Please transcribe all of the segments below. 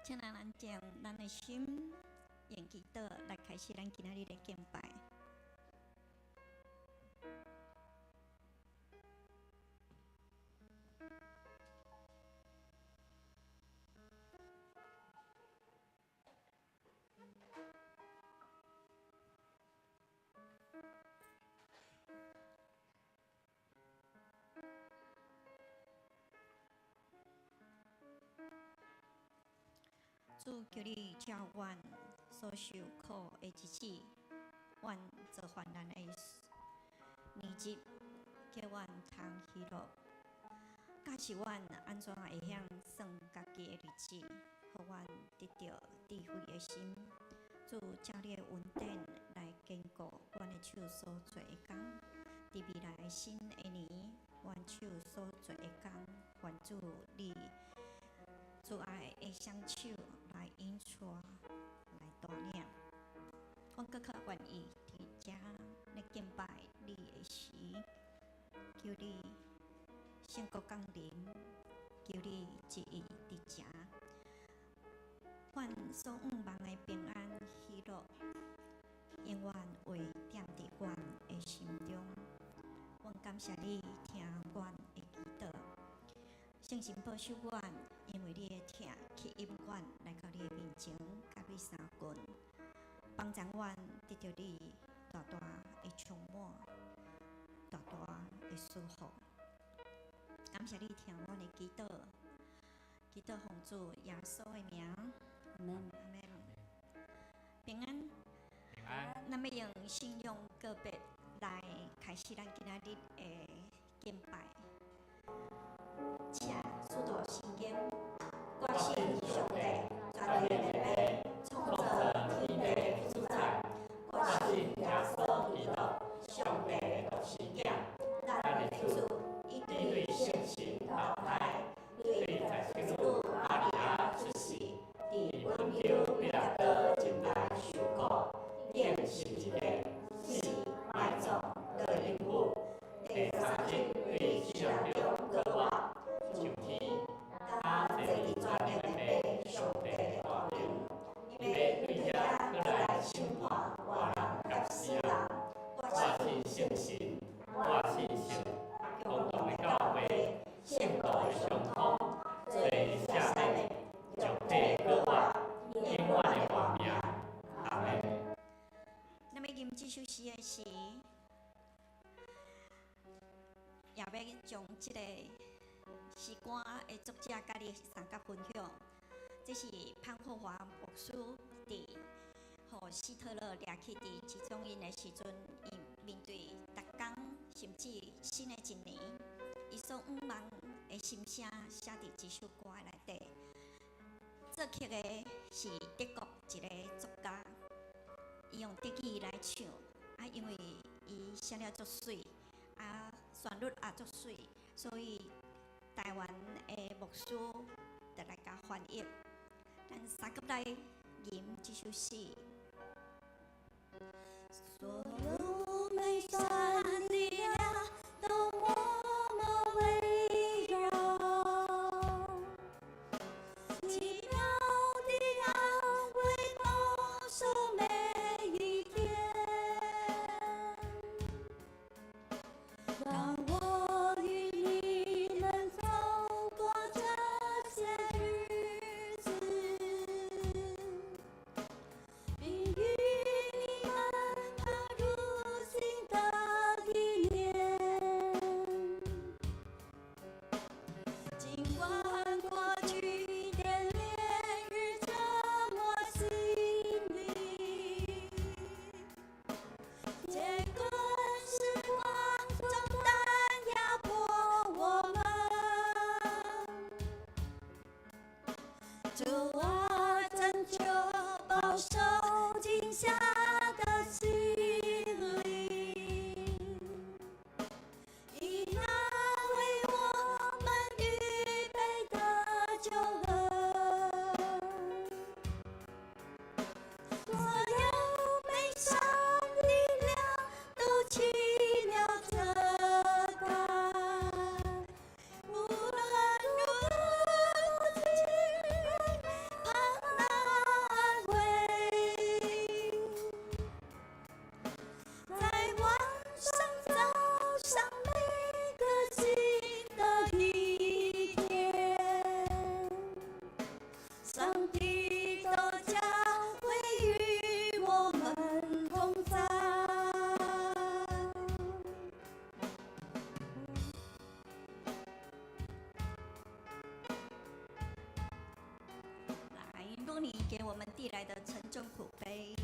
請咱安靜咱的心，用祈禱來開始咱今仔日的敬拜。主，求你照阮所受苦的日子，阮做患難的年日，叫阮通喜樂。教示阮按怎會曉算家己的日子，予阮得著智慧的心。主，照你的恩典來堅固阮的手所做的工。佇未來新的年，阮手所做的工，願主你慈愛的雙手來引帶，來帶領。阮閣較願意佇遮咧敬拜你的時，求你聖國降臨，求你旨意佇遮。阮所向望的平安喜樂，永遠會踮佇阮的心中。阮感謝你聽阮的祈禱，聖神保守阮，因為你的疼吸引阮來到你的面前，佮你相近，幫助阮得著你大大的充滿，大大的祝福。感謝你聽阮的祈禱，祈禱奉主耶穌的名，阿門。阿門。平安。平安。咱欲用信仰告白來開始咱今仔日的敬拜。請使徒信經，我信上帝，全能的父，創造天地的主宰。我信耶穌基督，上帝的獨生子，咱的主，伊對聖神投胎，對在聖女瑪利亞出世，佇本丟彼拉多前來受苦，釘十字架，死，埋葬，落陰府，第三日對死人中復活，上天，他坐佇全能的父上帝的大能，伊欲對遐閣來審判活人佮死人。我信聖神，我信聖公同的教會，聖徒的相通，罪赦免，肉體復活，永遠的活命。阿門。咱欲吟這首詩的時，也欲將這个詩歌的作者佮你相佮分享。這是潘霍華牧師佇予希特勒掠去佇集中營的時陣，伊面對逐工甚至新的一年，伊所向望的心聲寫佇這首歌內底。作曲的是德國一个作家，伊用德語來唱，啊，因為伊寫了足媠，啊，旋律也足媠，所以台灣的牧師就來共翻譯。咱三個來吟這首詩。所羅門山的力量都默默圍繞，奇妙的安慰保守每一天。當我與你們走過這些日子，並與你們踏入你給我們遞來的沉重苦杯。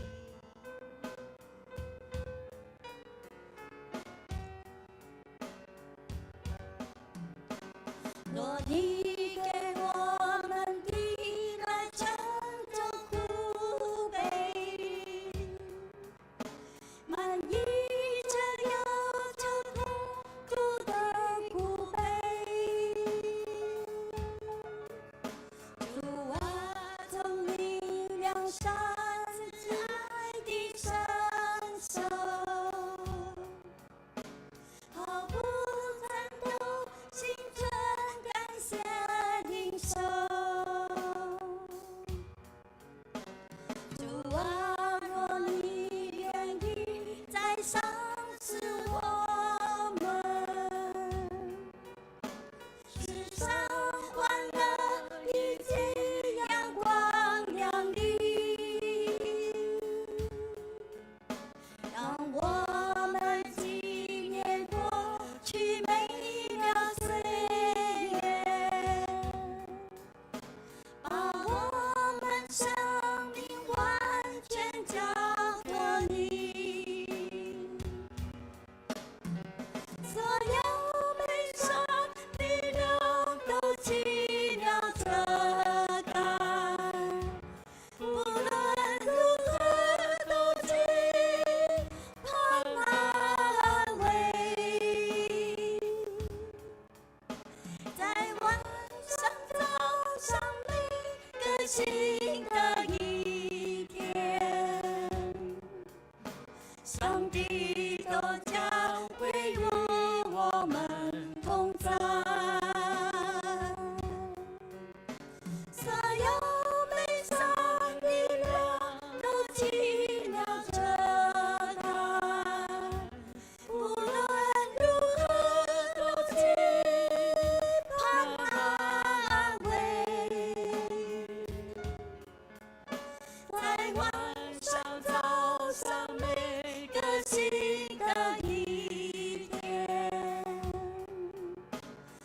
若你給我們遞來沉重苦杯，滿溢著憂愁痛苦的苦杯，主啊，從你良善慈愛的伸手，毫不顫抖，心存感謝領受。主啊，若你願意再賞賜我們世上歡樂以及陽光亮麗，讓我們紀念過去美妙歲月，把我們生命完全交託你。所有悲傷力量都奇妙遮蓋，不論如何都期盼安慰。在晚上早上每個新的一天，上帝都將會與我們同在。所有悲傷力量都奇妙遮蓋，不論如何都期盼安慰。在晚上早上每個新的一天，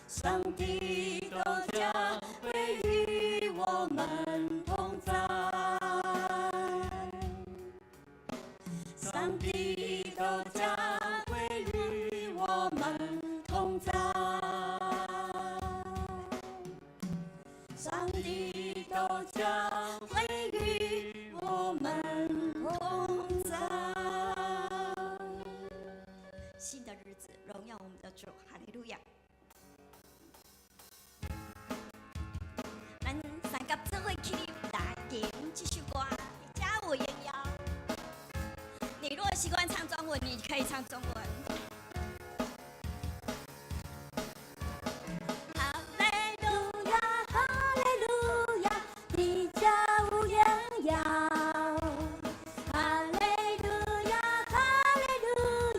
上帝都將會與我們同在。上帝都將會與我們同在。上帝都將會與我們同在。新的日子，榮耀我們的主，哈利路亞。咱三甲做伙起來彈這首歌，家有榮耀。你若習慣唱中文，你可以唱中文。哈利路亞，哈利路亞，你家有榮耀。哈利路亞，哈利路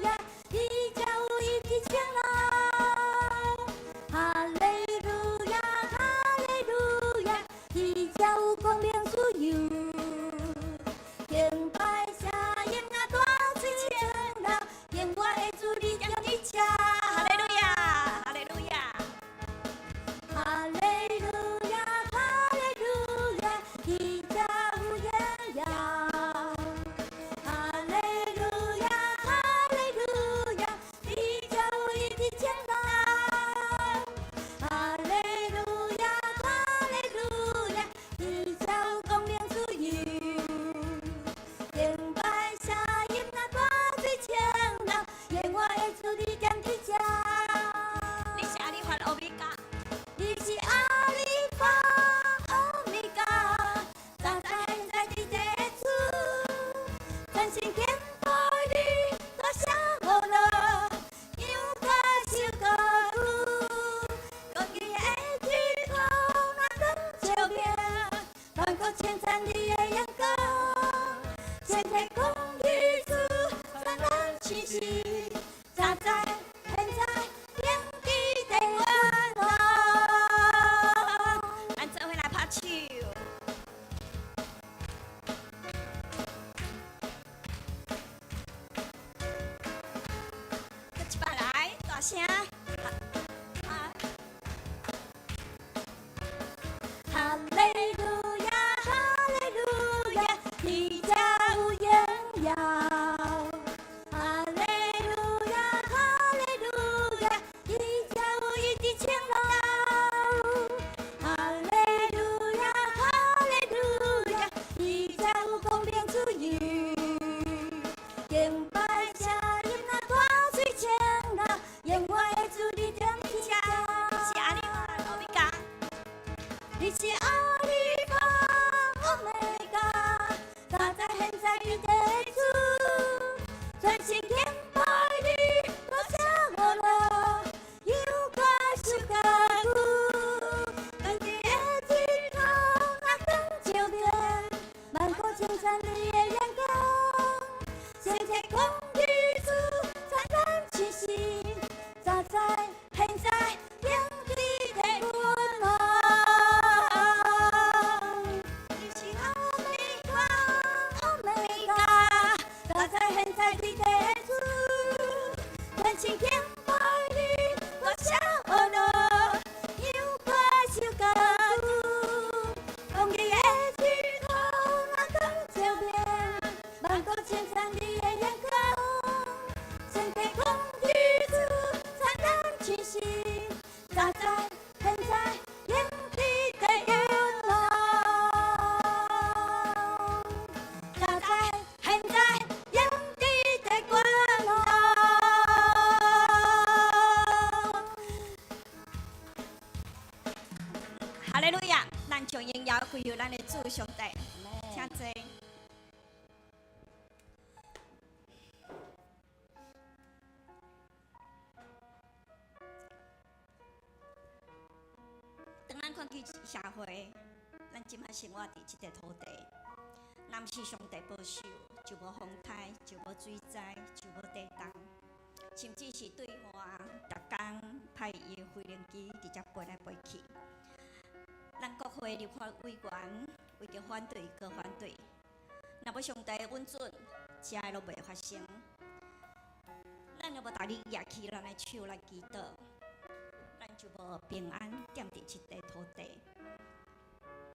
亞，你家有一的將來。哈利路亞，哈利路亞，你家有光明自由。敬拜聲音啊，大水清流，敬我的主你踮佇這。哈利路亞，哈利路亞。哈利路亞，哈利路亞，你家有榮耀。哈利路亞，哈利路亞，你家有一的將來。哈利路亞，哈利路亞，你家有光明自由。敬拜聲音啊，大水清流，願我的主你踮佇這。你是阿里法歐米伽，你是阿里法歐米伽，早在現在佇這處，全心敬拜你，大聲呼樂，仰跤手高舉，公義的日頭若光照明，萬國稱讚你的榮光，全體公義主燦爛氣息，早在現在永佇地遠路。咱做伙來拍手。閣一擺來，大聲。哈哈利路亞，哈利空佇主，燦爛清新，早在現在永佇的君王。你是阿米伽，阿米伽，早在現在佇的主，全心敬拜你，大聲呵咾，仰看受教主，公義的日頭若光照面，萬國稱讚你的榮光，全體空佇主，燦爛清新，早在現在永佇的君王。早在現在永佇的君王。哈利路亞！咱將榮耀歸予咱的主上帝，請坐。當咱看見社會，咱這擺生活佇這塊土地，若毋是上帝保守，就無風颱，就無水災，就無地動，甚至是對岸逐工派伊的飛行機佇遮飛來飛去。咱國會立法委員為著反對，閣反對，若無上帝允准，這个攏袂發生。咱若無逐日舉起咱的手來祈禱，咱就無平安踮佇這塊土地。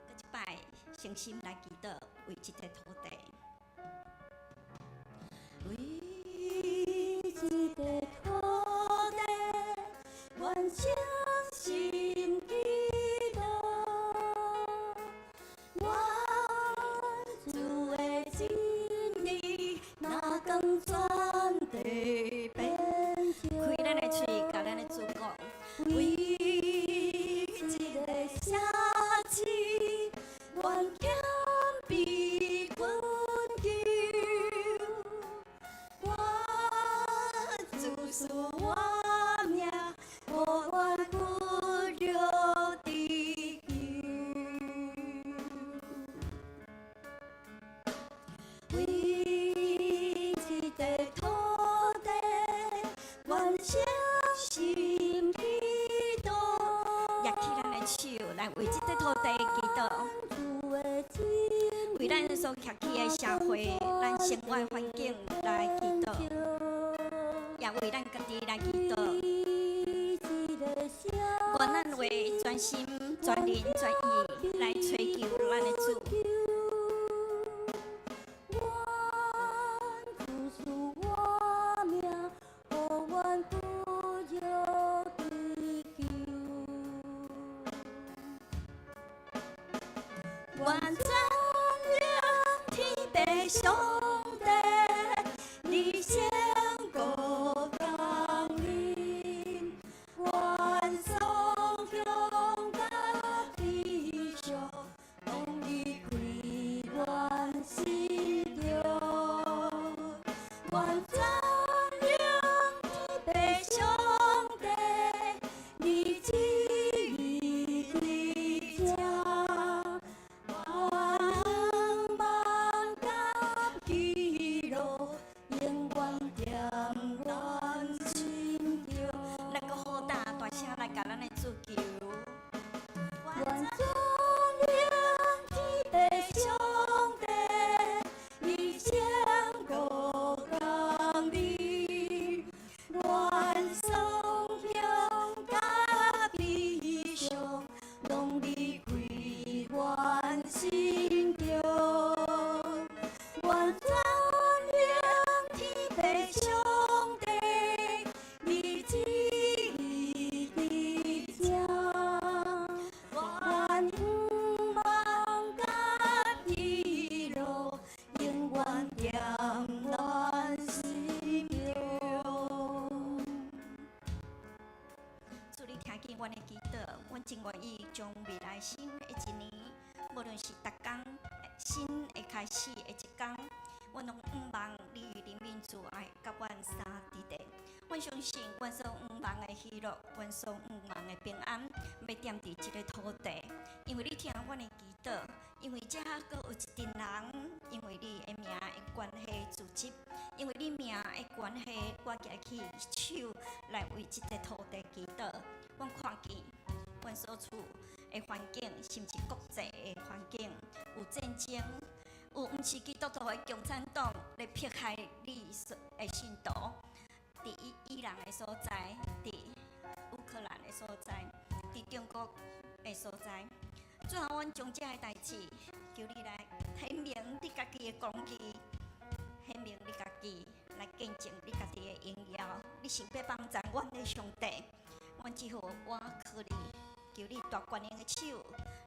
閣一擺，誠心來祈禱，為這塊土地。為這塊土地，願誠心祈禱，願主的真理，若光全地遍照。開咱的喙，共咱的主講。為這个城市，願謙卑懇求，願主賜活命，予阮骨肉得救。為這塊土地，願誠心祈禱。舉起咱的手來為這塊土地祈禱，為咱所徛起的社會、咱生活環境來祈禱，也為咱家己來祈禱。願咱會專心、專靈、專意來揣求咱的主。願主賜活命，予阮骨肉得救。願讚揚天父上帝，你聖國降臨，願頌響佮悲傷，攏離開阮心中。願讚揚天父上帝，你旨意佇這，願仰望佮喜樂，永遠踮阮心中。咱閣好膽大聲來共咱的主求。願讚揚天父上帝，你聖國降臨，願頌響佮悲傷，攏離開阮心中。願讚揚天父上帝，你旨意佇這，願仰望佮喜樂，永遠踮阮心中。主，你聽見阮的祈禱，阮真願意將未來新的一年，無論是逐工新的開始的一工，阮攏向望你憐憫慈愛，佮阮相佇咧。阮相信，阮所向望的喜樂，阮所向望的平安，欲踮佇這个土地，因為你聽阮的祈禱。禱，因為遮閣有一陣人，因為你的名的關係組織，因為你名的關係，我舉起手來為這個土地祈禱。阮看見阮所處的環境，甚至國際的環境有戰爭，有毋是基督徒的共產黨來迫害你的信徒，佇伊伊朗的所在，佇烏克蘭的所在，佇中國的所在。主啊，阮將這个代誌，求你來顯明你家己的公義，顯明你家己來見證你家己的榮耀。你是欲幫贊阮的上帝，阮只好倚靠你，求你大權能的手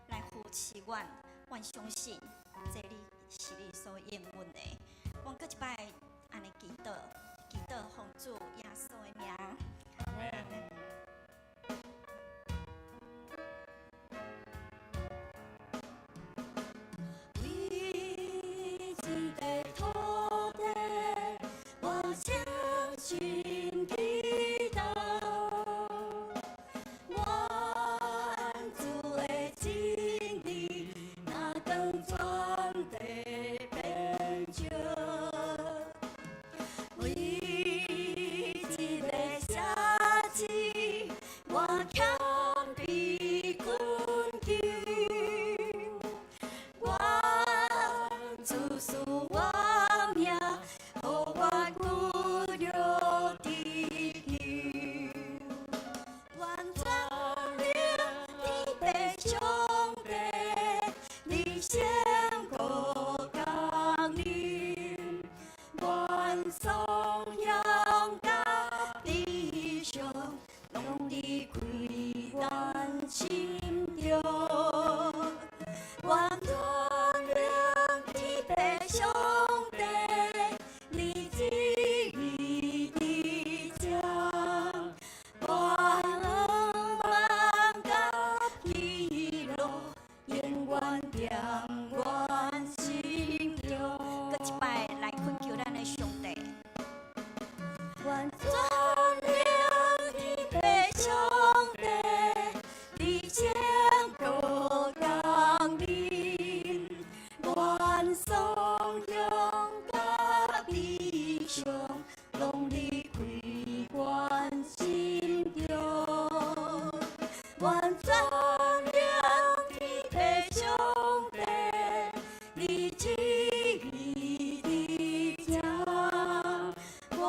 來扶持阮。阮相信這你是你所應允的。阮閣一擺按呢祈禱，祈禱奉主耶穌的名。阿們。為這个土地，我誠心祈禱，願主的真理，若當全地遍照。為這个城市，我謙卑懇求，願主賜我命，予我骨肉得救。願全能天父上帝，你聖國降臨，願頌揚佮悲傷，攏離開阮心中。願全能天父上帝，你旨意佇這，願望佮喜樂，永遠踮阮心中。閣一擺來懇求咱的上帝。願全能天父上帝，你聖國降臨，願頌揚佮悲傷，攏離開阮心中。願全能天父上帝，你旨意佇這，願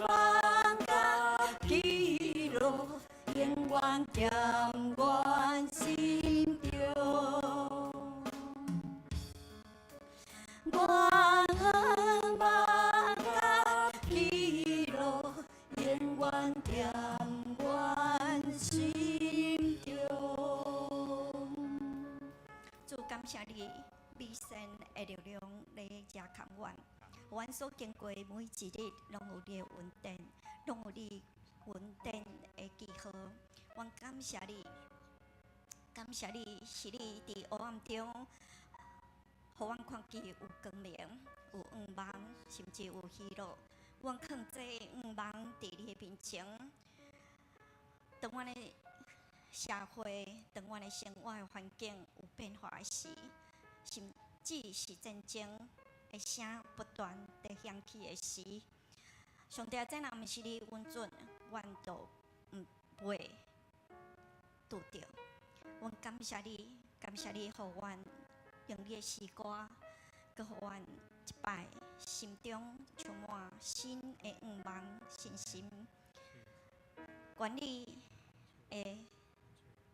望佮喜樂，永遠踮阮心中。願望佮喜樂，永遠踮阮心中。主感謝你，美善的力量來遮看阮，阮所經過的每一日，攏有你的恩典，攏有你恩典的記號。阮感謝你，感謝你是你佇黑暗中，予阮看見有光明，有向望，甚至有喜樂。阮囥這向望佇你的面前，當阮的社會，當阮的生活的環境有變化的時，甚至是戰爭的聲不斷佇響起的時，上帝啊，這若毋是你允准，阮都毋袂拄著。阮感謝你，感謝你，予阮用你的詩歌，閣予阮一擺心中充滿新的向望、信心。願你的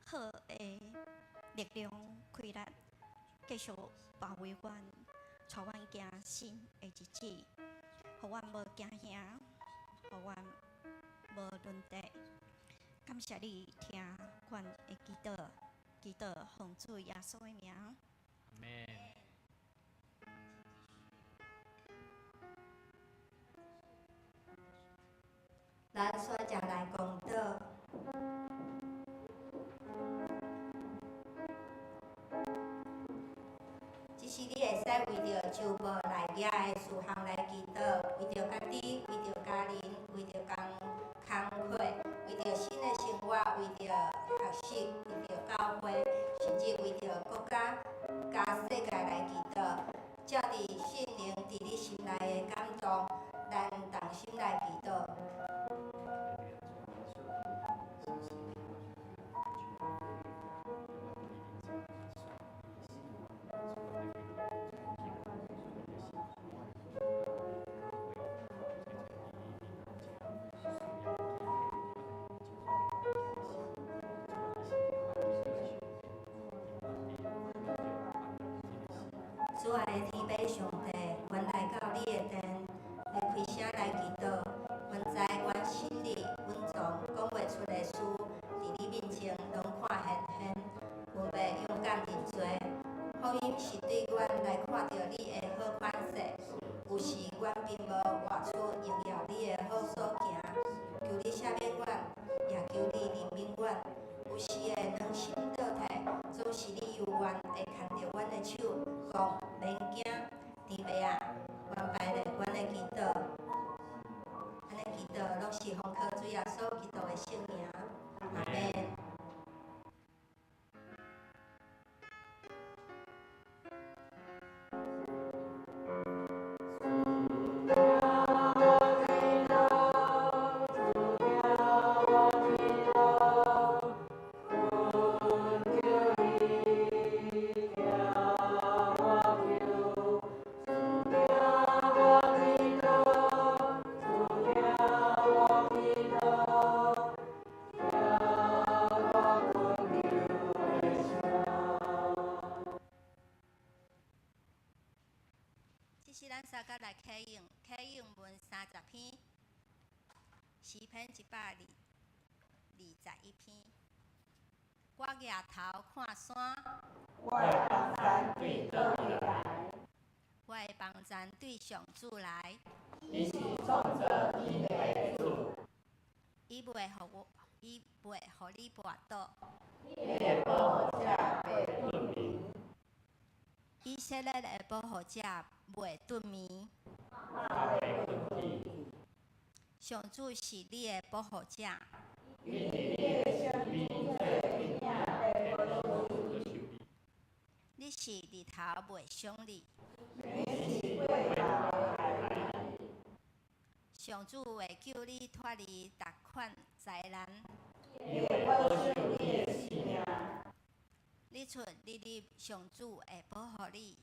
好的力量、氣力，繼續包圍阮，帶阮行新的日子，予阮無驚嚇，予阮無論題。感謝你聽阮的祈禱，祈禱奉主耶穌的名。阿們。咱煞才來公禱。只是你會使為著週末來遮的事項來祈禱，為著家己，為著家人，為著工工課，為著新的生活，為著學習，為著教會，甚至為著國家。主愛的天父上帝，阮來到你的殿，欲開聲來祈禱。阮知阮心裡、阮從講袂出的事，佇你面前攏看現現。阮欲勇敢認罪。福音是對阮來看著你的好款勢，有時阮並無活出榮耀你的好所行。求你赦免阮，也求你憐憫阮。有時會良心倒退，總是你猶原會牽著阮的手，講免驚，天父啊，願排列阮的祈禱。按呢祈禱攏是奉靠主耶穌基督的聖名，阿們。這是咱三甲來啟用，啟用文30篇，詩篇121篇。我舉頭看山，我的幫贊對佗位來？我的幫贊對上主來。伊是創造天地的主。伊袂予我，伊袂予你跋倒。伊的保護者袂頓眠。以色列的保護者袂頓眠。也袂睏去。上主是你的保護者。伊佇你的身邊做陰影，會保守你。你是日頭袂傷你。你是過頭袂害你。上主會救你脫離逐款災難。伊會保守你的性命。日出日入，上主會保護你。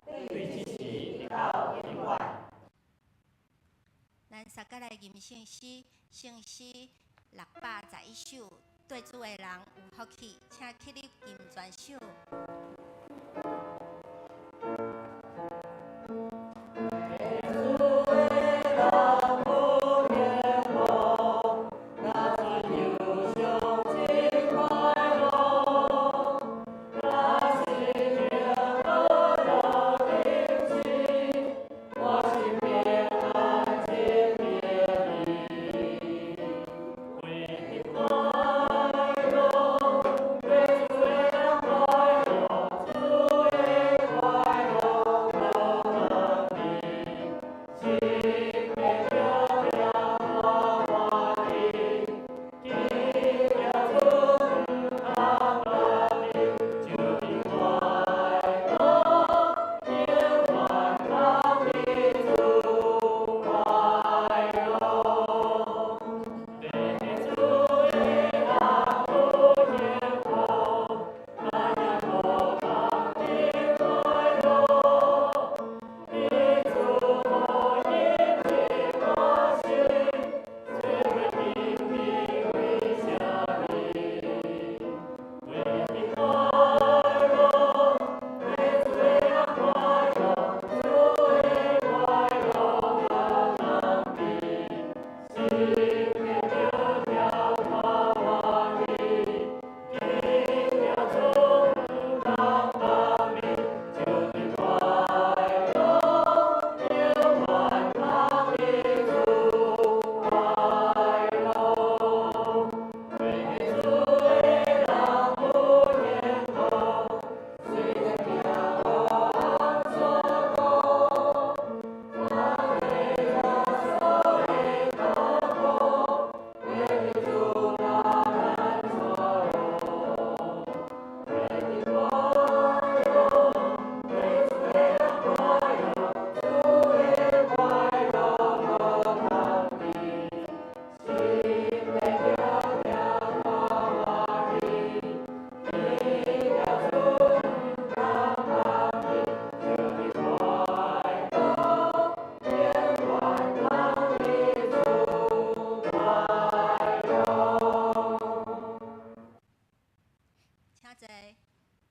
對這時直到永遠。咱三甲來吟聖詩，聖詩611首，對主的人有福氣，請起立吟全首。請坐。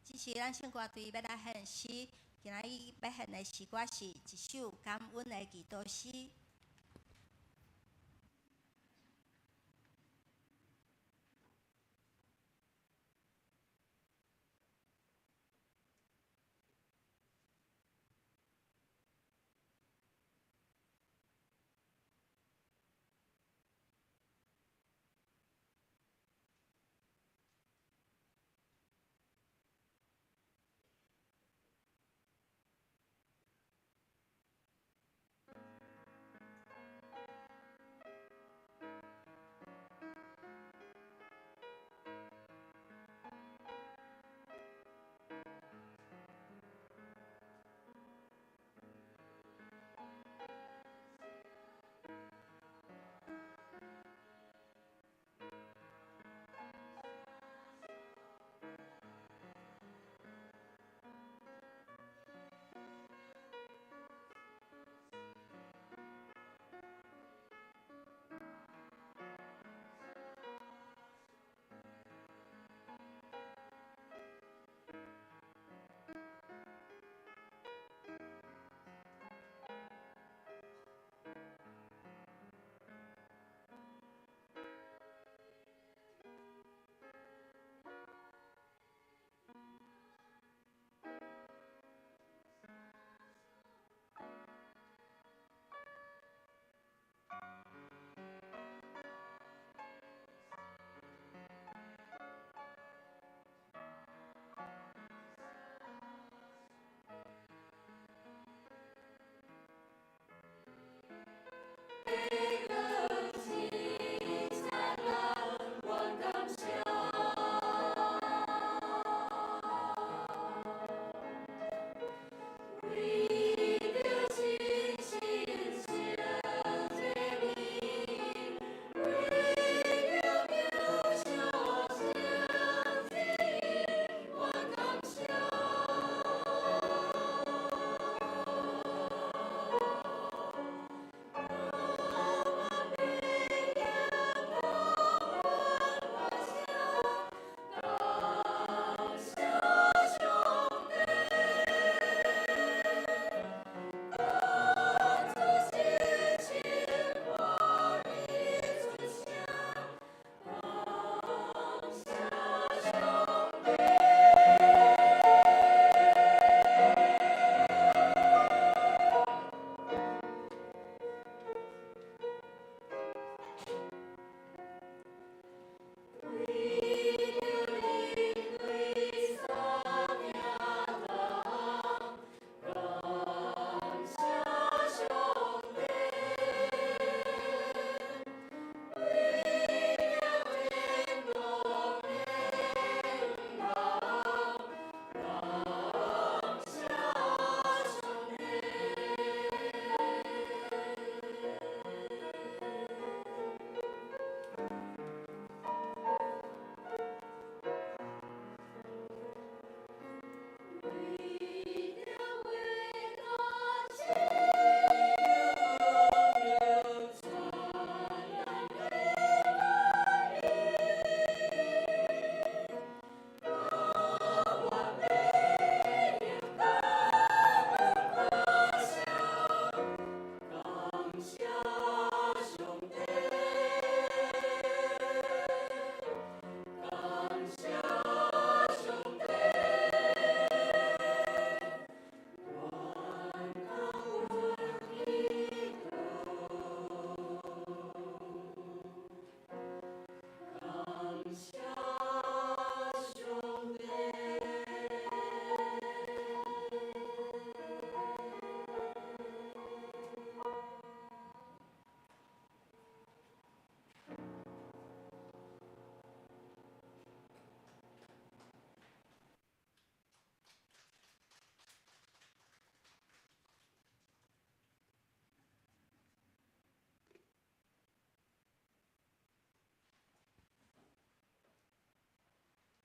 這是咱聖歌隊欲來獻詩，今仔日欲獻的詩歌是一首感恩的祈禱詩。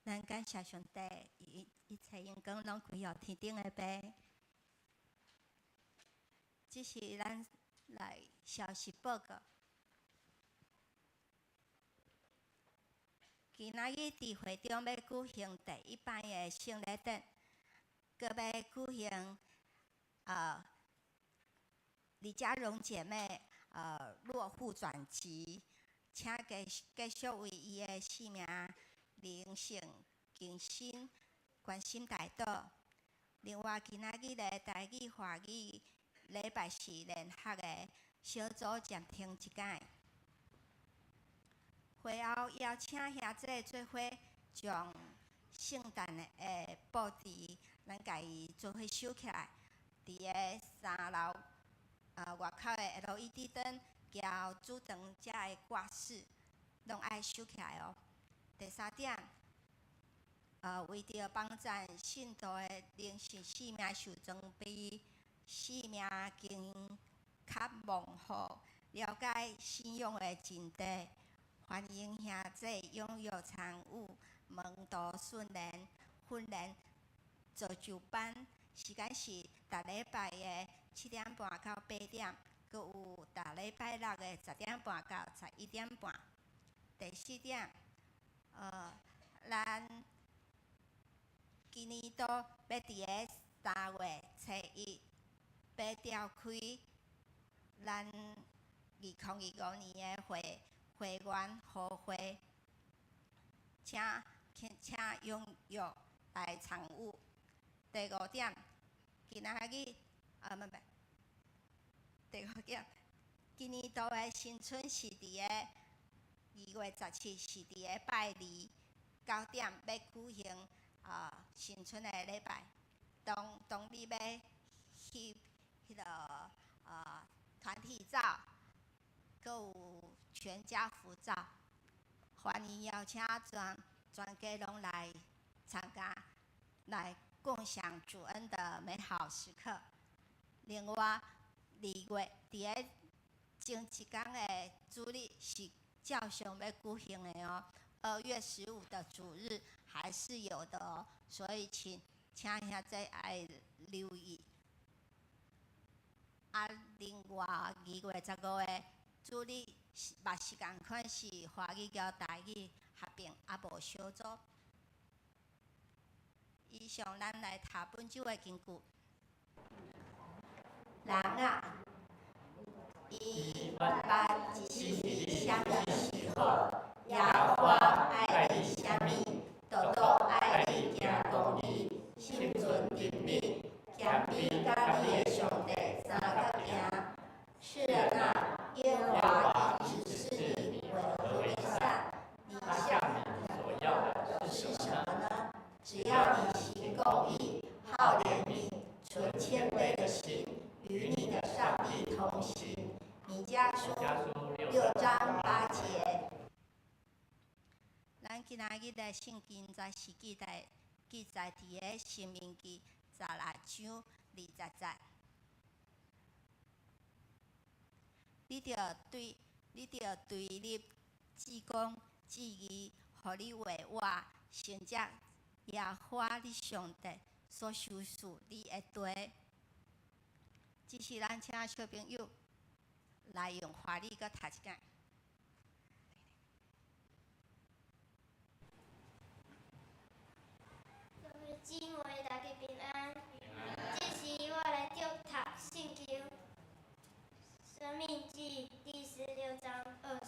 咱感謝上帝，伊一切榮光攏歸予天頂的父。這是咱來消息報告。今仔日佇會中欲舉行第一擺的聖禮典，閣欲舉行李佳蓉姐妹落戶轉職，請繼續為伊的生命靈性更新關心代禱。另外，今仔日的台語、華語禮拜是聯合的小組暫停一擺。會後邀請兄弟做伙將聖誕的布置，咱共伊做伙收起來，佇个三樓外口的 LED 燈、交主燈遮的掛飾，攏愛收起來哦。第三點，為著幫贊信徒的靈性生命受裝備，生命更較蒙福，了解信仰的真諦，歡迎兄弟踴躍參與門徒訓練造就班，時間是逐禮拜的7點半到8點，閣有逐禮拜六的10點半到11點半。第四點，咱今年度欲佇个3月初1欲召開咱2025年的會員和會，請踴躍來參與。第五點，今仔日啊，毋毋，第五點，今年度的新春是佇个2月17，是佇个拜二9點欲舉行新春的禮拜。當日欲翕彼个團體照，閣有全家福照，歡迎邀請全家攏來參加，來共享主恩的美好時刻。另外，2月佇个前一工的主日是照常欲舉行的哦，2月15的主日還是有的哦，所以請兄弟愛留意。啊，另外2月15的主日嘛是仝款，是華語佮台語合併，也無小組。以上咱來讀本周的經句。人啊，伊捌指示你啥物是好，耶和華愛你啥物，獨獨愛你行公義，心存憐憫，謙卑佮你的上帝相佮行。世人啊，耶和華已指示你為何為善，你向你所要的是什麼呢？只要你行公義，好憐憫，存謙卑的心，與你的上帝同行。彌迦書6章8節。咱今仔日的聖經在是記載佇个《申命記》16章20節。你著對立至公至義，予你為我承接耶和華你上帝所賞賜你的地。只是咱請小朋友來用華語閣讀一擺。各位姊妹，大家平安。這時我來著讀聖經，《申命記》第16章20，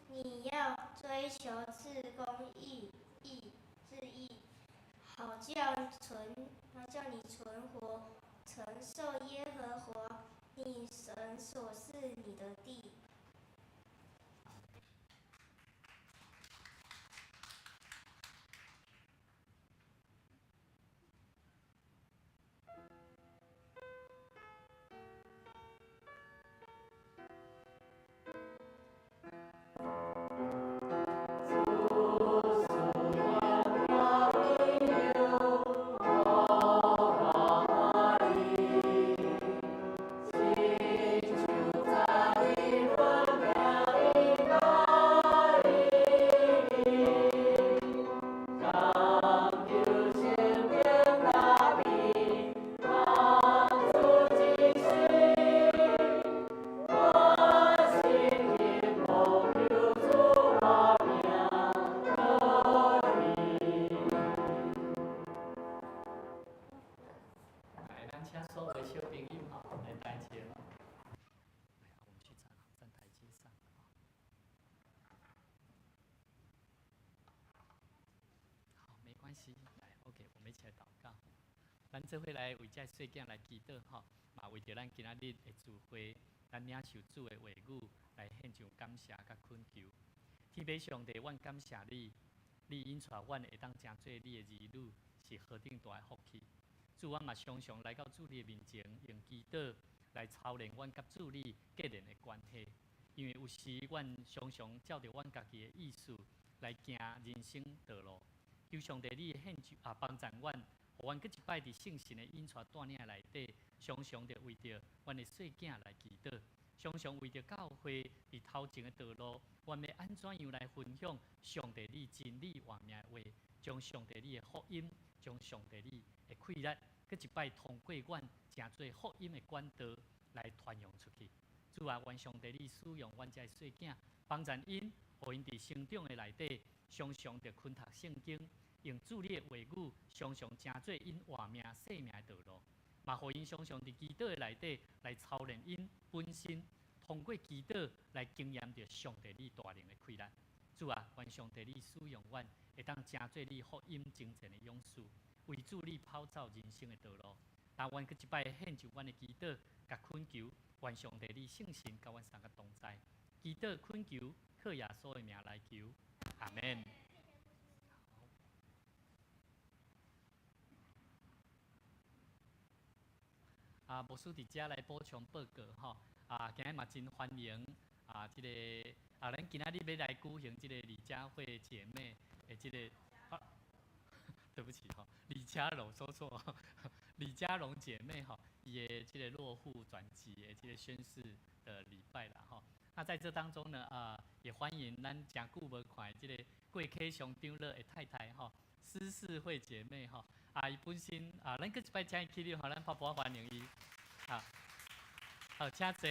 你要追求至公義、至義，好叫你存活，承受耶和華你神所賜你的地。主，關係，來，OK，我們一起來禱告。咱做伙來為這細囝來祈禱吼，嘛為著咱今仔日的聚會，咱領受主的話語來獻上感謝佮懇求。天父上帝，阮感謝你，你引帶阮會當成做你的兒女，是何等大的福氣。主，阮嘛常常來到主你的面前，用祈禱來操練阮佮主你結連的關係。因為有時阮常常照著阮家己的意思來行人生道路，求上帝你獻上啊幫助阮，予阮閣一擺佇聖神的引帶帶領內底，常常著為著阮的細囝來祈禱，常常為著教會佇頭前的道路，阮欲按怎樣來分享上帝你真理活命的話，將上帝你的福音，將上帝你的氣力，閣一擺通過阮成做福音的管道來傳揚出去。主啊，願上帝你使用阮這細囝，幫助𪜶，予𪜶佇成長的內底，常常著勤讀聖經，用主你的話語，常常成做𪜶活命生命的道路。嘛，予𪜶常常佇祈禱的內底來操練𪜶本身，通過祈禱來經驗著上帝你大能的氣力。主啊，願上帝你使用阮，會當成做你福音征戰的勇士，為主你跑走人生的道路。但願閣一擺獻上阮的祈禱，佮懇求。願上帝你聖神佮阮三個同在，祈禱懇求，靠耶穌的名來求，阿門。啊，牧師佇遮來補充報告吼，啊，今日嘛真歡迎啊，這個啊，咱今仔日欲來舉行這個李佳慧姐妹的這個，啊，對不起吼，李佳蓉說錯，李佳蓉姐妹吼。伊的這個落戶轉籍的這個宣誓的禮拜啦吼。那在這當中呢，啊，也歡迎咱誠久無看的這個郭啟祥長老的太太吼，施世慧姐妹吼。啊，伊本身啊，咱閣一擺請伊起立吼，咱拍噗仔歡迎伊。啊，好，請坐。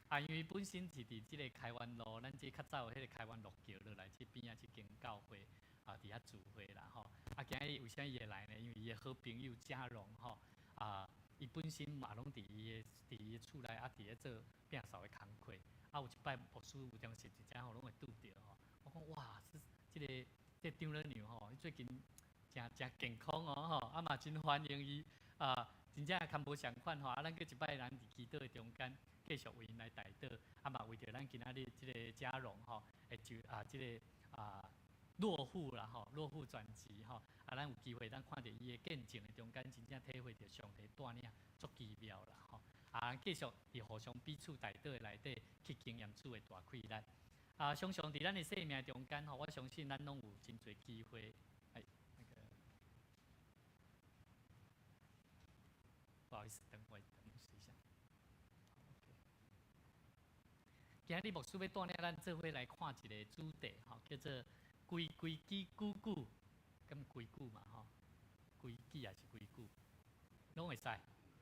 啊，因為本身是佇這個開元路，咱這較早彼個開元路橋落來這邊仔這間教會啊，佇遐聚會啦吼。啊，今日為啥伊會來呢？因為伊的好朋友嘉榮吼啊。伊本身嘛攏佇伊的厝內啊，佇咧做摒掃的工課。啊，有一擺牧師有當時佇遮吼，攏會拄著吼。我講哇，這這个這長老娘吼，伊最近誠誠健康哦吼，啊嘛真歡迎伊啊，真正較無仝款吼。啊，咱閣一擺咱佇祈禱的中間，繼續為𪜶來代禱。啊嘛為著咱今仔日這个嘉榮吼，會就啊這个啊。落戶啦吼，落戶轉籍吼，啊，咱有機會當看著伊的見證的中間，真正體會著上帝帶領足奇妙啦吼。啊，繼續佇互相彼此代禱的內底去經驗主的大氣力。啊，常常佇咱的生命中間吼，我相信咱攏有真濟機會。哎，那個，不好意思，等我等一下。今日牧師欲帶領咱做伙來看一个主題吼，叫做。規規矩矩矩，敢規矩嘛吼？規矩抑是規矩，攏會使。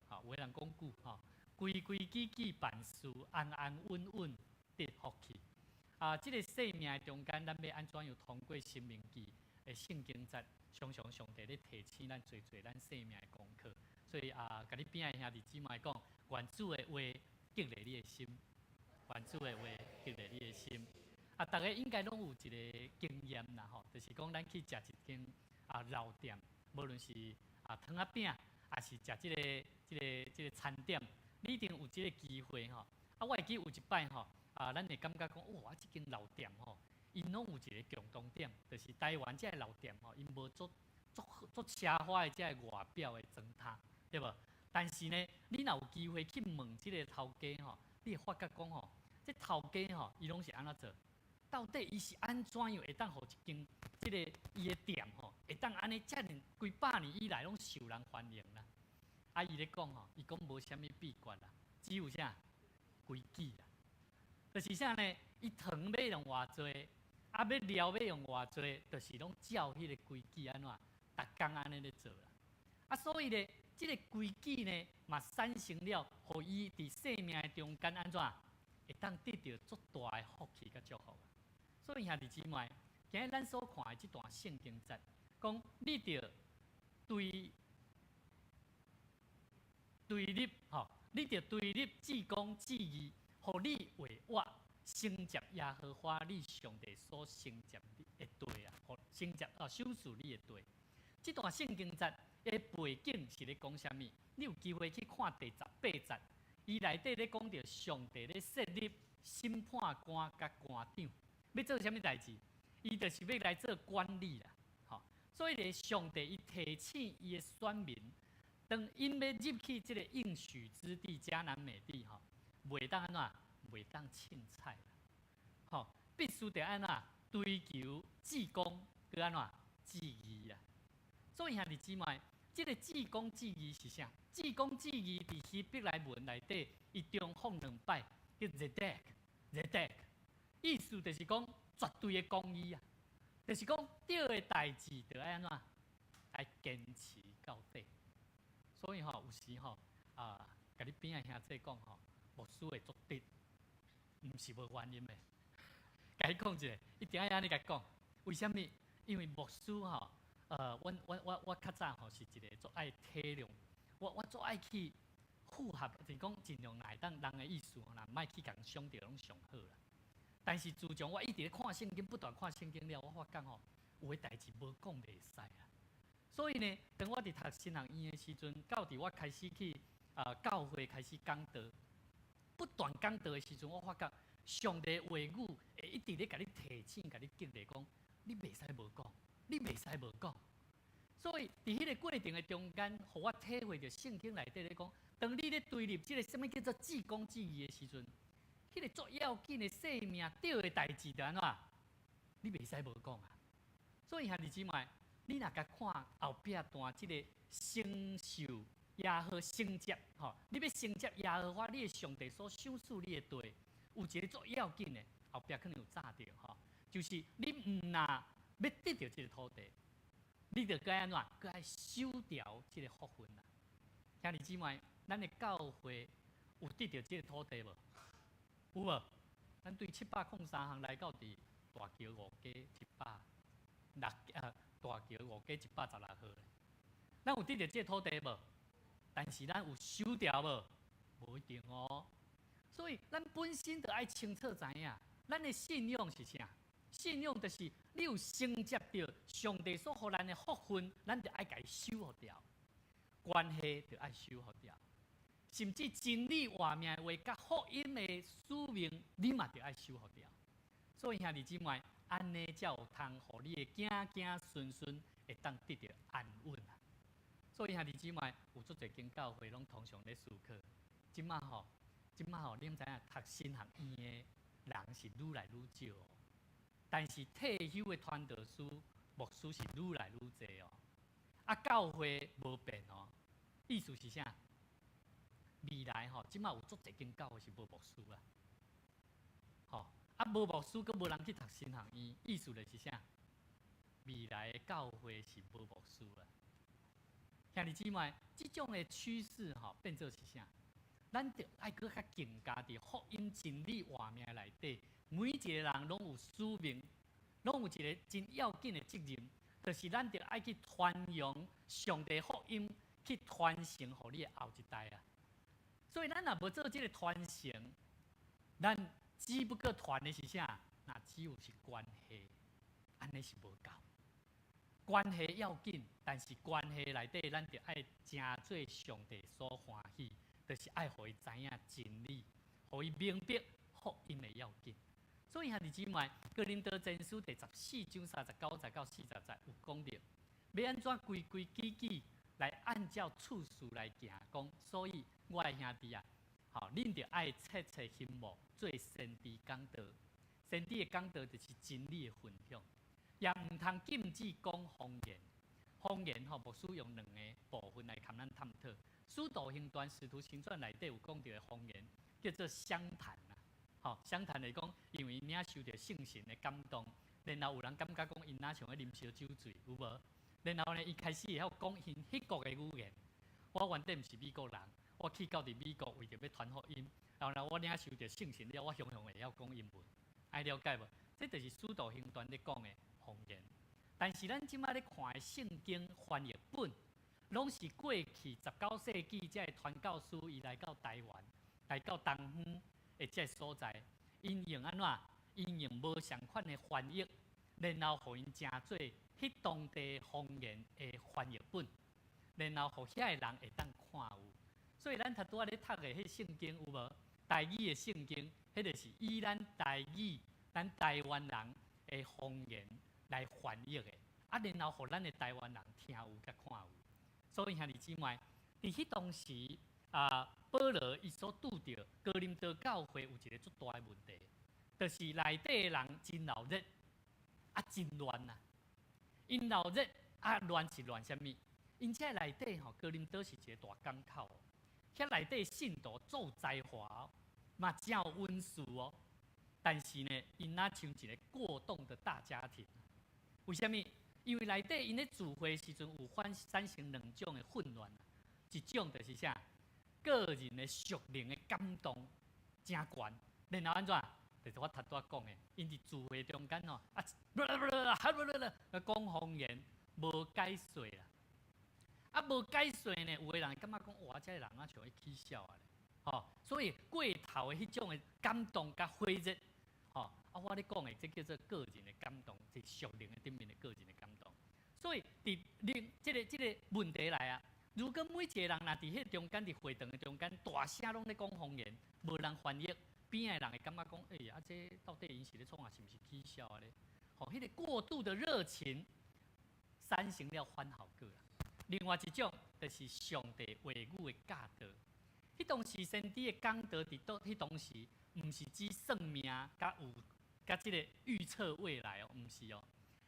吼，有的人講久吼，規規矩矩辦事，安安穩穩得福氣。啊，這个生命中間，咱欲按怎樣通過申命記的聖經節，常常上帝咧提醒咱做做咱生命的功課。所以啊，共你邊仔兄弟姊妹講，願主的話激勵你的心，願主的話激勵你的心。啊，逐家應該攏有一个經驗啦吼，就是講咱去食一間啊老店，無論是啊糖仔餅，抑是食這个餐點，你一定有這个機會吼。啊，我會記有一擺吼，啊，咱會感覺講，哇，這間老店吼，𪜶攏有一个共同點，就是台灣這个老店吼，𪜶無足足足奢華的這个外表的裝潢，對無？但是呢，你若有機會去問這个頭家吼，你會發覺講吼，這頭家吼，伊攏是按怎做？到底伊是按怎樣會當予一間這个伊的店吼，會當按呢遮爾幾百年以來攏受人歡迎啦？啊，伊咧講吼，伊講無啥物秘訣啦，只有啥規矩啦。就是啥呢？伊糖欲用偌濟，啊，欲料欲用偌濟，就是攏照彼个規矩按怎，逐工按呢咧做啦。啊，所以咧，這个規矩呢，嘛產生了，予伊佇生命的中間按怎，會當得著足大的福氣佮祝福。所以兄弟姊妹，今日咱所看的這段聖經節，講你著對對立吼，你著對立至公至義，予你話活承接耶和華你上帝所承接的地啊，予承接啊賞賜你的地。這段聖經節的背景是咧講啥物？你有機會去看第十八節，伊內底咧講著上帝咧設立審判官佮官長，欲做啥物代誌？伊就是欲來做管理啦，吼。所以咧，上帝伊提醒伊的選民，當𪜶欲入去這个應許之地迦南美地，吼，袂當按怎？袂當凊彩啦，吼，必須得按怎？追求至公，閣按怎？至義啊！所以兄弟姊妹，這个至公至義是啥？至公至義佇希伯來文內底，伊重複兩擺，叫 zedek，zedek，意思就是講絕對的公義啊！就是講對的代誌，著愛按怎？愛堅持到底。所以吼，有時吼啊，共你邊仔兄弟講吼，牧師會足直，毋是無原因的。共伊講一下，一定愛按呢共講。為啥物？因為牧師吼，阮我我我較早吼是一个足愛體諒，我足愛去符合，就是講盡量來當人的意思吼，若莫去共傷著攏上好啦。但是自從我一直咧看聖經，不斷看聖經了，我發覺吼，有的代誌無講袂使啊。所以呢，當我佇讀神學院的時陣，到佇我開始去啊教會開始講道，不斷講道的時陣，我發覺上帝話語會一直咧共你提醒、共你激勵，講你袂使無講，你袂使無講。所以佇彼個過程的中間，予我體會著聖經內底咧講，當你咧追入這个啥物叫做至公至義的時陣，彼個足要緊的性命對的代誌，著按怎？你袂使無講啊！所以兄弟姊妹，你若共看後壁段這个承受耶和承接吼，你欲承接耶和華你的上帝所賞賜你的地，有一个足要緊的，後壁可能有炸著吼，就是你毋若欲得著這个土地，你著閣按怎？閣愛守牢這个福分啦。兄弟姊妹，咱的教會有得著這个土地無？有無？咱對703項來到佇大橋五街106啊，大橋五街116號。咱有得著這个土地無？但是咱有守牢無？無一定哦。所以咱本身就愛清楚知影，咱的信仰是啥？信仰就是你有承接著上帝所予咱的福分，咱就愛共伊守護牢，關係就愛守護牢，甚至真理活命的話，佮福音的使命，你嘛著愛守護牢。所以兄弟姊妹，按呢才有通予你的子子孫孫會當得著安穩啊！所以兄弟姊妹，有足濟間教會攏通常咧思考，這馬吼，這馬吼，恁知影讀神學院的人是愈來愈少，但是退休的傳道師、牧師是愈來愈濟哦。啊，教會無變哦，意思是啥？未來吼，這馬有足濟間教會是無牧師啊，吼啊無牧師，閣無人去讀神學院，意思就是啥？未來的教會是無牧師啊。兄弟姊妹，這種的趨勢吼，變做是啥？咱著愛閣較更加佇福音真理活命內底，每一個人攏有使命，攏有一个真要緊的責任，就是咱著愛去傳揚上帝福音，去傳承予你的後一代啊。所以咱若無做這个傳承，咱只不過傳的是啥？若只有是關係，按呢是無夠。關係要緊，但是關係內底，咱著愛成做上帝所歡喜，就是愛予伊知影真理，予伊明白福音的要緊。所以兄弟姊妹，哥林多前書第14章39節到40節有講著，欲按怎規規矩矩來按照次序來行，講。所以我的兄弟啊，吼，恁著愛切切欣慕做先知講道，先知的講道就是真理的分享，也毋通禁止講方言。方言吼，牧師用兩个部分來共咱探討。使徒行傳、使徒行傳內底有講著的方言，叫做相談啊。吼，相談來講，因為領受著聖神的感動，然後有人感覺講𪜶若像咧啉燒酒醉，有無？然後呢，伊開始會曉講𪜶彼國的語言。我原底毋是美國人，我去到佇美國為著欲傳福音，然後呢，我領受著聖神了，我雄雄會曉講英文，愛了解無？這就是使徒行傳咧講的方言。但是咱這馬咧看的聖經翻譯本，攏是過去19世紀這个傳教士伊來到台灣，來到東方的這个所在，𪜶用按怎？𪜶用無仝款的翻譯，然後予𪜶成做彼彼當地方言的翻譯本，然後予遐个人會當看有。所以咱頭拄仔咧讀的彼聖經有無？台語的聖經，彼个是以咱台語、咱台灣人的方言來翻譯的，啊，然後予咱的台灣人聽有佮看有。所以兄弟姊妹，佇彼當時啊，保羅伊所拄著哥林多教會有一个足大的問題，就是內底的人真鬧熱，啊，真亂啊！𪜶鬧熱啊，亂是亂啥物？𪜶這內底吼，哥林多是一个大港口，遐內底信徒足有才華，嘛誠有恩賜哦。但是呢，𪜶若像一个過動的大家庭。為啥物？因為內底𪜶咧聚會時陣有反產生兩種的混亂，一種就是啥？個人的屬靈的感動誠懸，然後按怎？就是我頭拄仔講的，𪜶佇聚會中間吼，啊，講方言，無解說啦。啊，無解說呢，有的人感覺講，哇，這个人啊像咧起痟啊咧，吼，所以過頭的彼種的感動佮火熱，吼，啊，我咧講的，這叫做個人的感動，是屬靈的頂面的個人的感動。所以佇另這個問題來啊，如果每一個人若佇彼個中間，佇會堂的中間，大聲攏咧講方言，無人翻譯，邊仔的人會感覺講，欸，啊，這到底𪜶是咧創啥，是毋是起痟啊咧？吼，彼個過度的熱情，產生了反效果啦。另外一種就是上帝話語的教導。彼當時先知的講道佇倒，彼當時毋是指算命，佮有佮這個預測未來哦，毋是哦。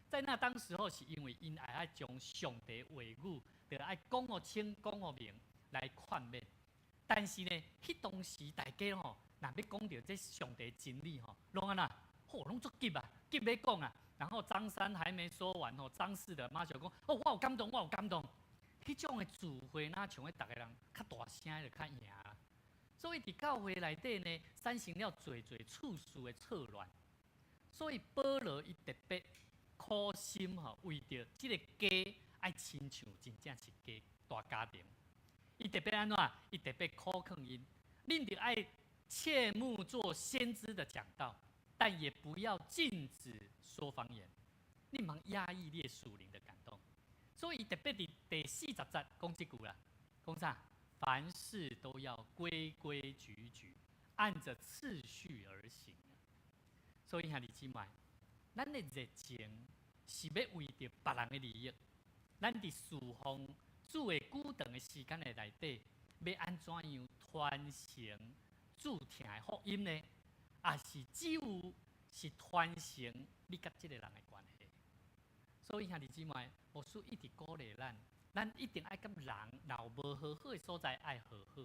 在那當時候，是因為𪜶愛愛將上帝話語，著愛講予清、講予明來勸勉。但是呢，彼當時大家吼，若欲講著這上帝真理吼，攏按怎？吼，攏足急啊，急欲講啊。然後張三還沒說完吼，張四的馬上講：哦，我有感動，我有感動。彼種的聚會，若像咧，逐个人較大聲就較贏。所以佇教會內底呢，產生了濟濟次序的錯亂。所以保羅伊特別苦心吼，為著這个家愛親像真正是家大家庭。伊特別按怎？伊特別苦勸𪜶，恁著愛切慕做先知的講道，但也不要禁止說方言。你毋通壓抑你的屬靈的感動。所以特別佇第40節講這句啦，講啥？凡事都要規規矩矩，按着次序而行。所以兄弟姊妹，咱的熱情是欲為著別人的利益，咱佇侍奉主的久長的時間的內底，欲按怎樣傳承主疼的福音呢？抑是只有是傳承你佮這个人的關係？所以兄弟姊妹，牧師一直鼓勵咱，咱一定愛佮人若有無和好的所在愛和好。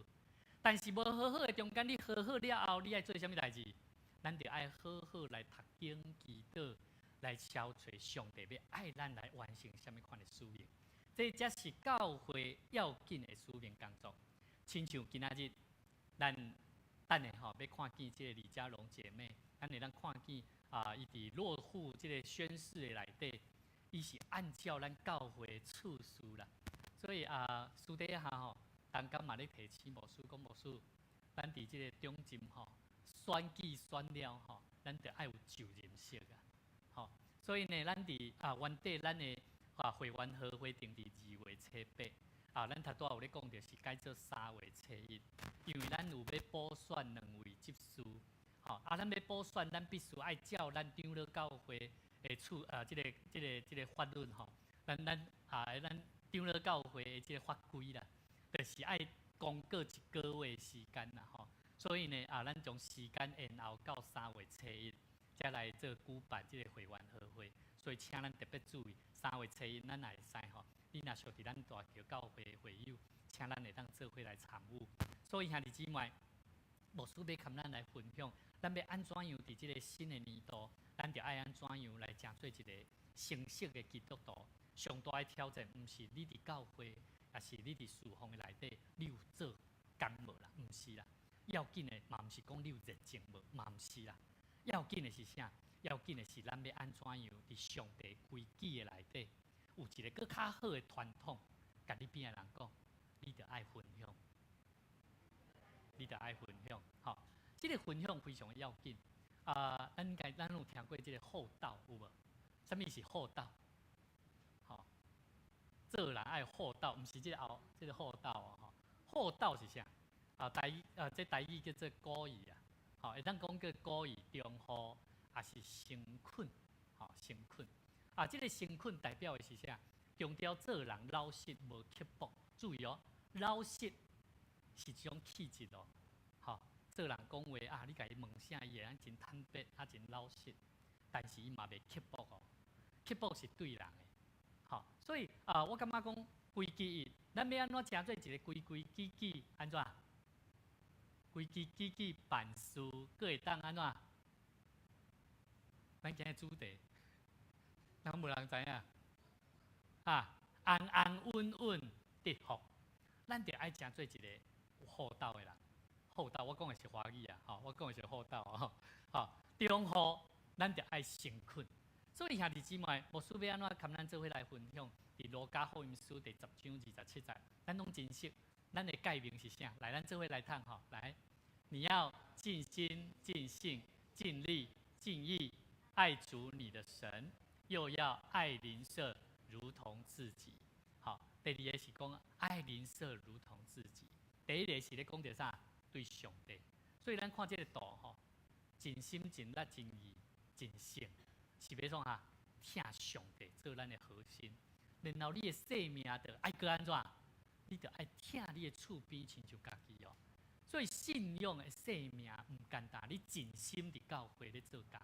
但是無和好的中間，你和好了後，你愛做啥物代誌？咱著愛好好來讀經、祈禱，來敲揣上帝欲愛咱來完成啥物款的使命。這才是教會要緊的使命工作。親像今仔日，咱等下吼欲看見這个李佳蓉姐妹，咱會當看見啊，伊佇落戶這个宣誓的內底，伊是按照咱教會次序啦。所以啊，私底下吼，同工嘛咧提醒牧師講，牧師，咱佇這个中正吼，選舉選了吼，咱著愛有就任式啊，吼。所以呢，咱佇啊原底咱的啊會員和會定佇2月初8，啊，咱頭拄仔有咧講著是改做3月初1，因為咱有欲補選兩位執事，吼，啊，咱欲補選，咱必須愛照咱長老教會的處啊，這個法律吼，咱長老教會的這個法規啦，就是愛公告一個月時間啦，吼。所以呢，啊，咱將時間延後到3月初1，才來做舉辦這個會員和會。所以，請咱特別注意，三月初一，咱也會使吼。你若屬佇咱大橋教會的會友，請咱會當做伙來參與。所以兄弟姊妹，牧師欲共咱來分享，咱欲按怎樣佇這個新的年度，咱著愛按怎樣來成做一個成熟的基督徒。上大的挑戰，毋是你佇教會，抑是你佇侍奉的內底，你有做工無啦？毋是啦。要緊的嘛毋是講你有熱情無，嘛毋是啦。要緊的是啥？要緊的是咱欲按怎樣佇上帝規矩的內底，有一个閣較好的傳統，共你邊仔人講，你著愛分享，你著愛分享，吼，這个分享非常的要緊。啊，咱應該咱有聽過這个厚道有無？啥物是厚道？做人愛厚道，毋是這個厚，這個厚道哦，吼。厚道是啥？啊，台語啊，這台語叫做古意啊，吼，會當講叫古意中和，抑是誠懇，吼，誠懇。啊，這個誠懇代表的是啥？強調做人老實無刻薄。注意哦，老實是一種氣質哦，吼，做人講話啊，你共伊問啥，伊會當真坦白，啊，真老實，但是伊嘛袂刻薄哦。刻薄是對人的，吼，所以啊，我感覺講規矩一，咱欲按怎成做一個規規矩矩，按怎？規規矩矩辦事，閣會當按怎？咱今日主題，人無人知影？啊，安安穩穩得福，咱著愛成做一個有厚道的人。厚道，我講的是華語啊，吼，我講的是厚道吼，吼，中和，咱著愛誠懇。所以兄弟姊妹，牧師欲按怎共咱做伙來分享？佇路加福音書第十章27節，咱攏真熟。咱的誡命是啥？來，咱做伙來讀吼。來，你要盡心、盡性、盡力、盡意愛主你的神，又要愛鄰舍如同自己。好，第二个是講愛鄰舍如同自己。第一个是咧講著啥？對上帝。所以咱看這个圖吼，盡心、盡力、盡意、盡性，是欲創啥？疼上帝做咱的核心。然後你的生命就愛閣按怎？你著愛疼你的厝邊，親像家己哦。所以信仰的生命毋簡單，你盡心佇教會咧做工，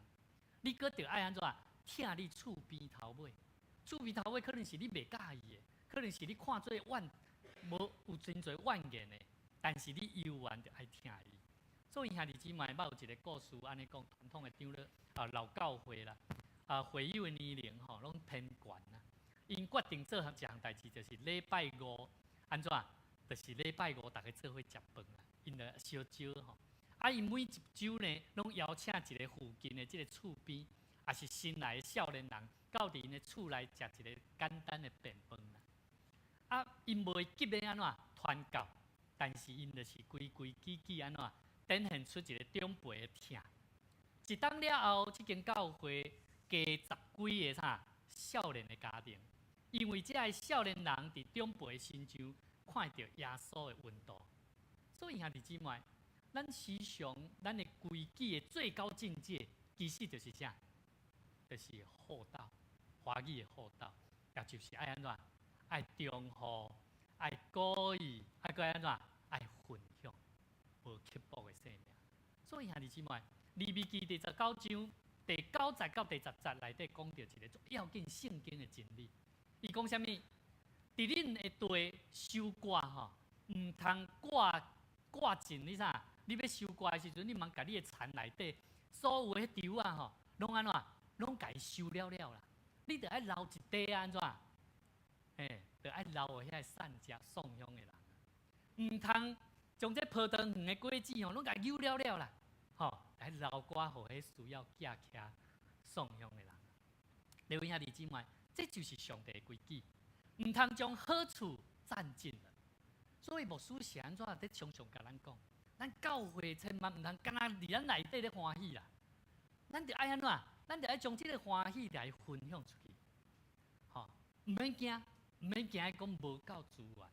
你閣著愛按怎？疼你厝邊頭尾，厝邊頭尾可能是你袂佮意的，可能是你看做怨無有真濟怨言的，但是你猶原著愛疼伊。所以兄弟姊妹，捌有一個故事按呢講，傳統的長老啊老教會啦，啊會友的年齡吼攏偏懸啦。𪜶決定做一項代誌，就是禮拜五按怎？就是禮拜五逐家做伙食飯啦。𪜶就相招吼，啊，𪜶每一週呢，攏邀請一個附近的這个厝邊，抑是新來的少年人，到佇𪜶的厝內食一個簡單的便飯啦。啊，𪜶袂急咧按怎傳教，但是𪜶就是規規矩矩按怎展現出一個長輩的疼。一冬了後，這間教會加十幾个啥少年的家庭，因為這个少年人佇長輩身上看著耶穌的溫度。所以兄弟姊妹，咱時常咱的規矩的最高境界，其實就是啥？就是厚道，華語的厚道，也就是愛按怎？愛中和，愛古意，愛閣按怎？愛分享，無刻薄的生命。所以兄弟姊妹，利未記第九章第九節到第十節內底講著一个足要緊聖經的真理。伊講啥物？佇恁的地收割吼，毋通割割盡你啥？你欲收割的時陣，你毋通共你的田內底所有的彼稻仔吼，攏按怎？攏共伊收了了啦。你著愛留一塊按怎？欸，著愛留予遐个散食送香的人。毋通將這葡萄園的果子吼，攏共搝了了啦。吼，來留寡予彼需要寄徛送香的人。各位兄弟姊妹，這就是上帝的規矩，毋通將好處佔盡了。所以牧師是按怎佇常常共咱講，咱教會千萬毋通干焦佇咱內底咧歡喜啦。咱著愛按怎？咱著愛將這个歡喜來分享出去。吼，毋免驚，毋免驚講無夠資源，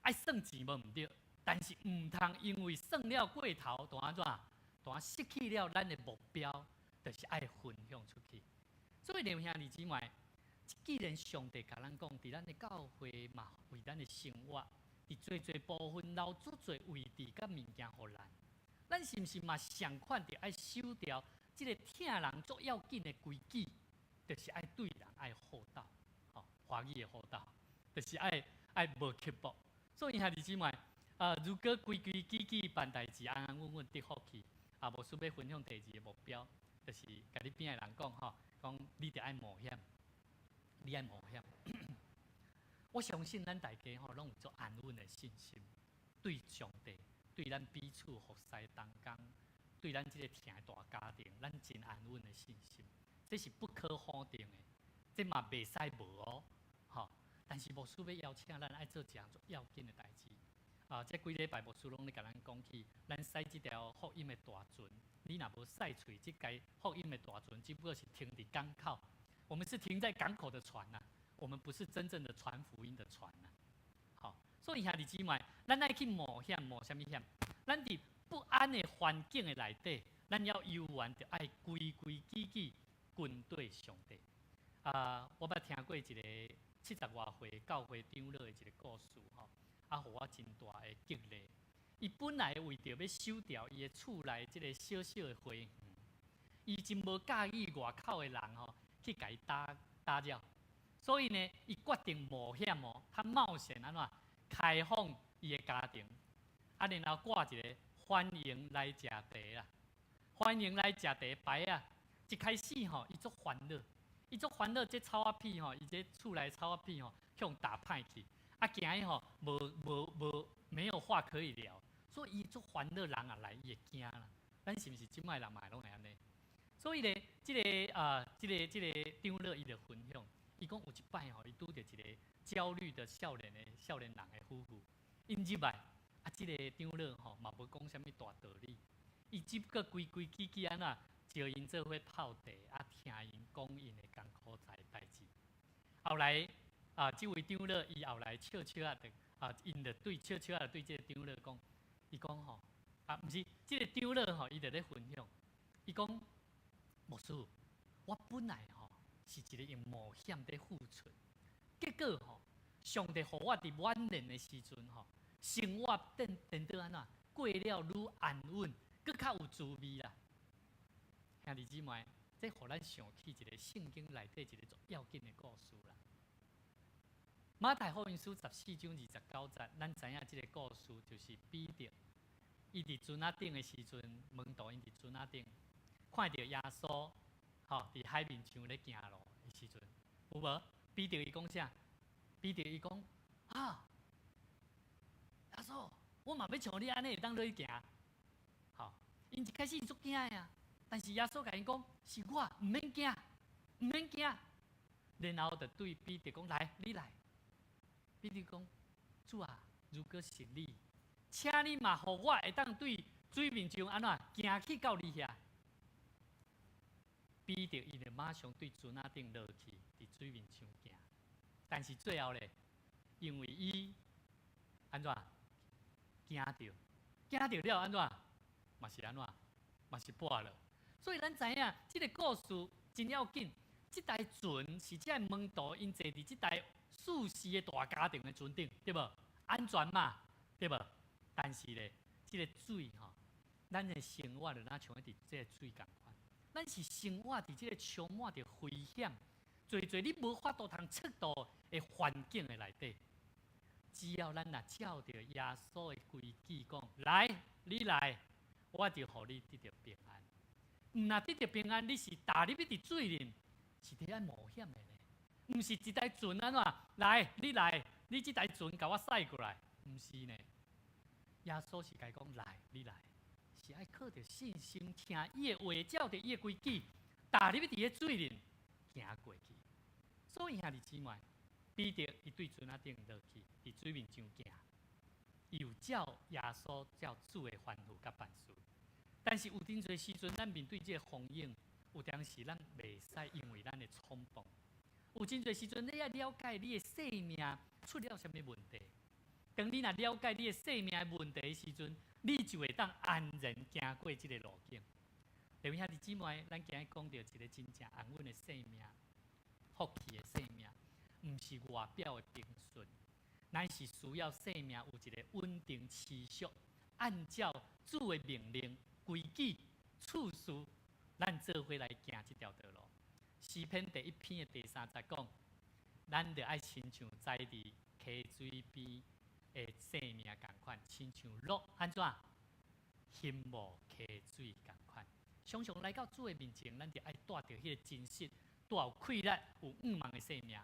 愛算錢無毋對，但是毋通因為算了過頭，就按怎？就失去了咱的目標，就是愛分享出去。所以，兄弟姊妹，既然上帝共咱講，佇咱的教會嘛，為咱的生活，佇濟濟部分留足濟位置佮物件予咱，咱是毋是嘛相款著愛守牢這个疼人足要緊的規矩，就是愛對人愛厚道，吼，華語的厚道，就是愛愛無刻薄。所以兄弟姊妹，啊，如果規規矩矩辦代誌，安安穩穩得福氣，啊，牧師欲分享第二个目標，就是共你邊的人講吼，講你著愛冒險，你愛冒險。我相信咱大家吼，攏有足安穩的信心，對上帝，對咱彼此服侍同工，對咱這个疼的大家庭，咱真安穩的信心，這是不可否定的，這嘛袂使無哦，吼。但是牧師欲邀請咱愛做一項足要緊的代誌。啊，這幾禮拜牧師攏咧共咱講起，咱駛這條福音的大船，你若無駛喙，這架福音的大船，只不過是停佇港口。我們是停在港口的船吶。我們不是真正的傳福音的船啊。好，所以兄弟姊妹，咱愛去冒險，冒啥物險？咱佇不安的環境的內底，咱要猶原著愛規規矩矩跟綴上帝。啊，我捌聽過一個七十外歲教會長老的一個故事吼，啊，予我真大的激勵。伊本來為著欲守牢伊的厝內這個小小的花園，伊真無佮意外口的人吼去共伊打打擾，所以呢，伊決定冒險哦，他冒險按怎開放伊的家庭，啊，然後掛一個歡迎來食茶啦，歡迎來食茶牌仔。一開始吼，伊足煩惱，伊足煩惱，這草仔麩吼，伊這厝內草仔麩吼，予人打歹去，啊，驚伊吼無無無沒有話可以聊，所以伊足煩惱，人啊來，伊會驚啦。咱是毋是這擺人嘛攏會按呢？所以咧，這個長老伊就分享，伊講有一擺吼，伊拄著一個焦慮的少年人的夫婦，𪜶入來，啊，這個長老吼嘛無講啥物大道理，伊只不過規規矩矩按怎招𪜶做伙泡茶，啊，聽𪜶講𪜶的艱苦在代誌。後來啊，這位長老伊後來笑笑仔，就啊，𪜶就對笑笑仔對這個長老講，伊講吼，啊，毋是，這個長老吼，伊就咧分享，伊講，牧師，我本來吼是一個用冒險佇付出，結果吼，上帝予我佇晚年的時陣吼，生活變變倒按怎過了愈安穩，閣較有滋味啦。兄弟姊妹，這予咱想起一個聖經內底一個足要緊的故事啦。馬太福音書14章29節，咱知影這個故事就是彼得，伊佇船仔頂的時陣，門徒𪜶佇船仔頂看著耶穌，吼佇海面上咧行路的時陣，有無？彼得伊講啥？彼得伊講啊，耶穌，我嘛欲像你按呢會當落去行。吼，𪜶一開始足驚的啊，但是耶穌共𪜶講，是我，毋免驚，毋免驚。然後就對彼得講，來，你來。彼得講，主啊，如果是你，請你嘛予我會當對水面上按怎行去到你遐。彼得伊就馬上對船仔頂落去，佇水面上行。但是最後咧，因為伊按怎驚著，驚著了按怎，嘛是按怎，嘛是跋落。所以咱知影這個故事真要緊。這台船是這个門徒𪜶坐佇這台舒適的大家庭的船頂，對無？安全嘛，對無？但是咧，這個水吼，咱的生活就若像佇這個水仝款，咱是生活佇這個充滿著危險、濟濟你無法度通測度的環境的內底。只要咱若照著耶穌的規矩講，來，你來，我就予你得著平安。毋若得著平安，你是踏入去佇水裡，是佇遐冒險的呢？毋是一台船按怎來，你來，你這台船共我駛過來，毋是呢？耶穌是共伊講來，你來，是愛靠著信心聽伊的話，照著伊的規矩，踏入去佇个水裡行過去。所以兄弟姊妹，彼得伊對船仔頂落去，佇水面上行，伊有照耶穌照主的吩咐佮辦事。但是有真濟時陣，咱面對這個風湧，有當時咱袂使因為咱的衝動。有真濟時陣，你愛了解你的生命出了啥物問題。當你若了解你的生命的問題的時陣，你就會當安然行過這個路徑。各位兄弟姊妹，咱今日講著一個真正安穩的生命、福氣的生命，毋是外表的平順，乃是需要生命有一個穩定持續，按照主的命令、規矩、次序，咱做伙來行這條道路。詩篇第一篇的第三節講，咱著愛親像栽佇溪水邊的生命仝款，親像鹿按怎欣慕溪水仝款。常常來到主的面前，咱就愛帶著彼個真實、帶有氣力、有向望的生命。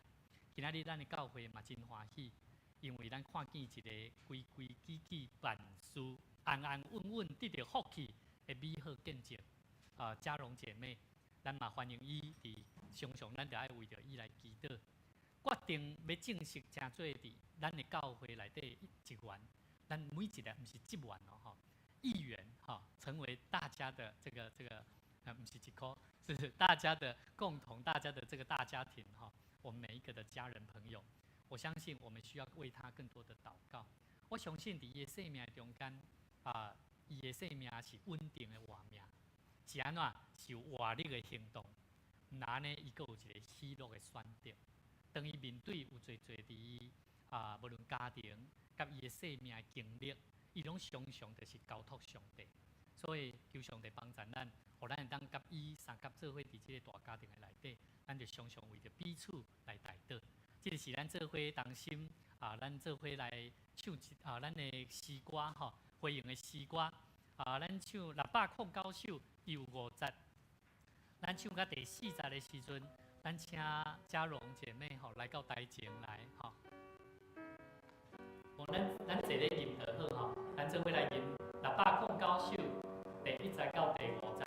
今仔日咱的教會嘛真歡喜，因為咱看見一個規規矩矩、辦事安安穩穩得著福氣的美好見證。啊，嘉榮姐妹，咱嘛歡迎伊佇常常，咱著愛為著伊來祈禱。決定欲正式成做佇咱的教會內底一員，咱每一個毋是職員哦，吼，議員吼，成為大家的這個，毋是一箍，是大家的共同，大家的這個大家庭吼。我們每一個的家人朋友。我相信我們需要為他更多的禱告。我相信佇伊的生命中間，啊，伊的生命是穩定的活命，是按怎？是有活力的行動。毋但按呢，伊閣有一個喜樂的選擇。當伊面對有濟濟佇伊啊，無論家庭佮伊的生命的經歷，伊攏常常就是交託上帝。所以求上帝幫助咱，予咱會當佮伊相佮做伙佇這個大家庭的內底，咱就常常為著彼此來代禱。這個是咱做伙同心啊，咱做伙來唱一啊，咱的詩歌吼，回應的詩歌啊，咱唱609首，伊有五節。咱唱到第四節的時陣，咱請嘉榮姐妹吼來到台前來吼。咱坐咧吟就好吼，咱做伙來吟609首，第一節到第五節。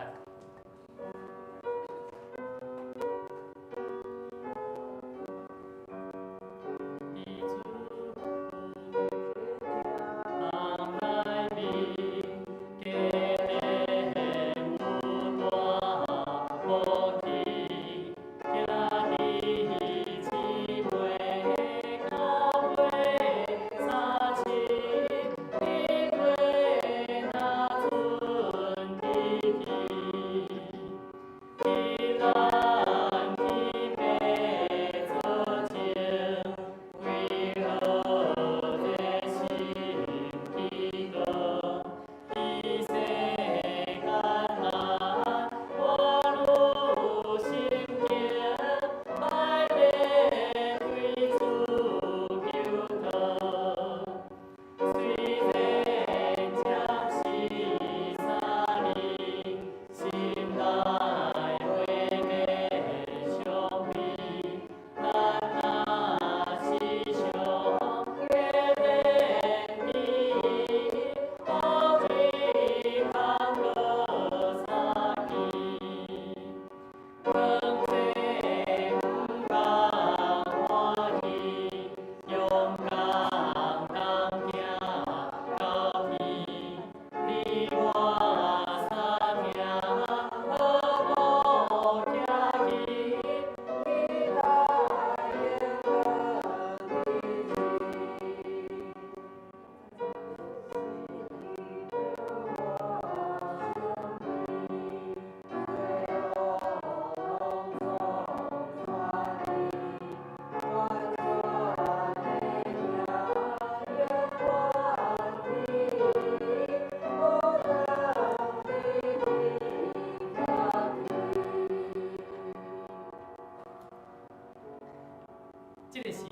這個時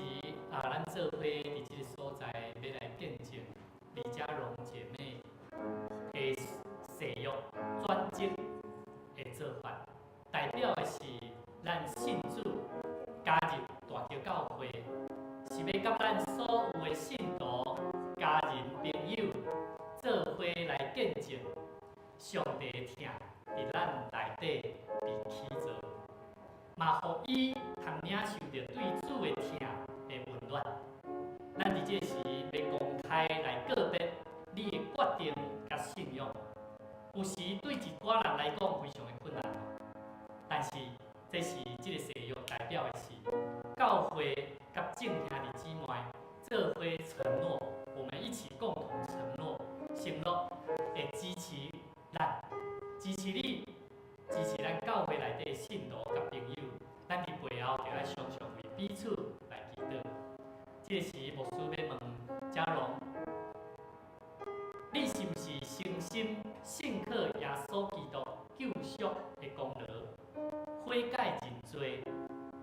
啊，咱做伙佇這個所在，欲來見證李嘉榮姐妹的誓約轉職的做法，代表的是咱信主加入大橋教會，是欲佮咱所有的信徒、家人、朋友做伙來見證上帝的疼佇咱內底被起造，嘛予伊通領受著對主的疼的溫暖。咱佇這時欲公開來告別你的決定佮信仰，有時對一寡人來講非常的困難，但是這是這個誓約代表的是教會佮眾兄弟姊妹做伙承諾，我們一起共同承諾，承諾會支持咱，支持你，支持咱教會內底的信徒佮朋友。咱佇背後就愛常常為彼此來祈禱。這個時牧師欲問嘉榮，你是毋是誠心信靠耶穌基督救贖的功勞，悔改認罪，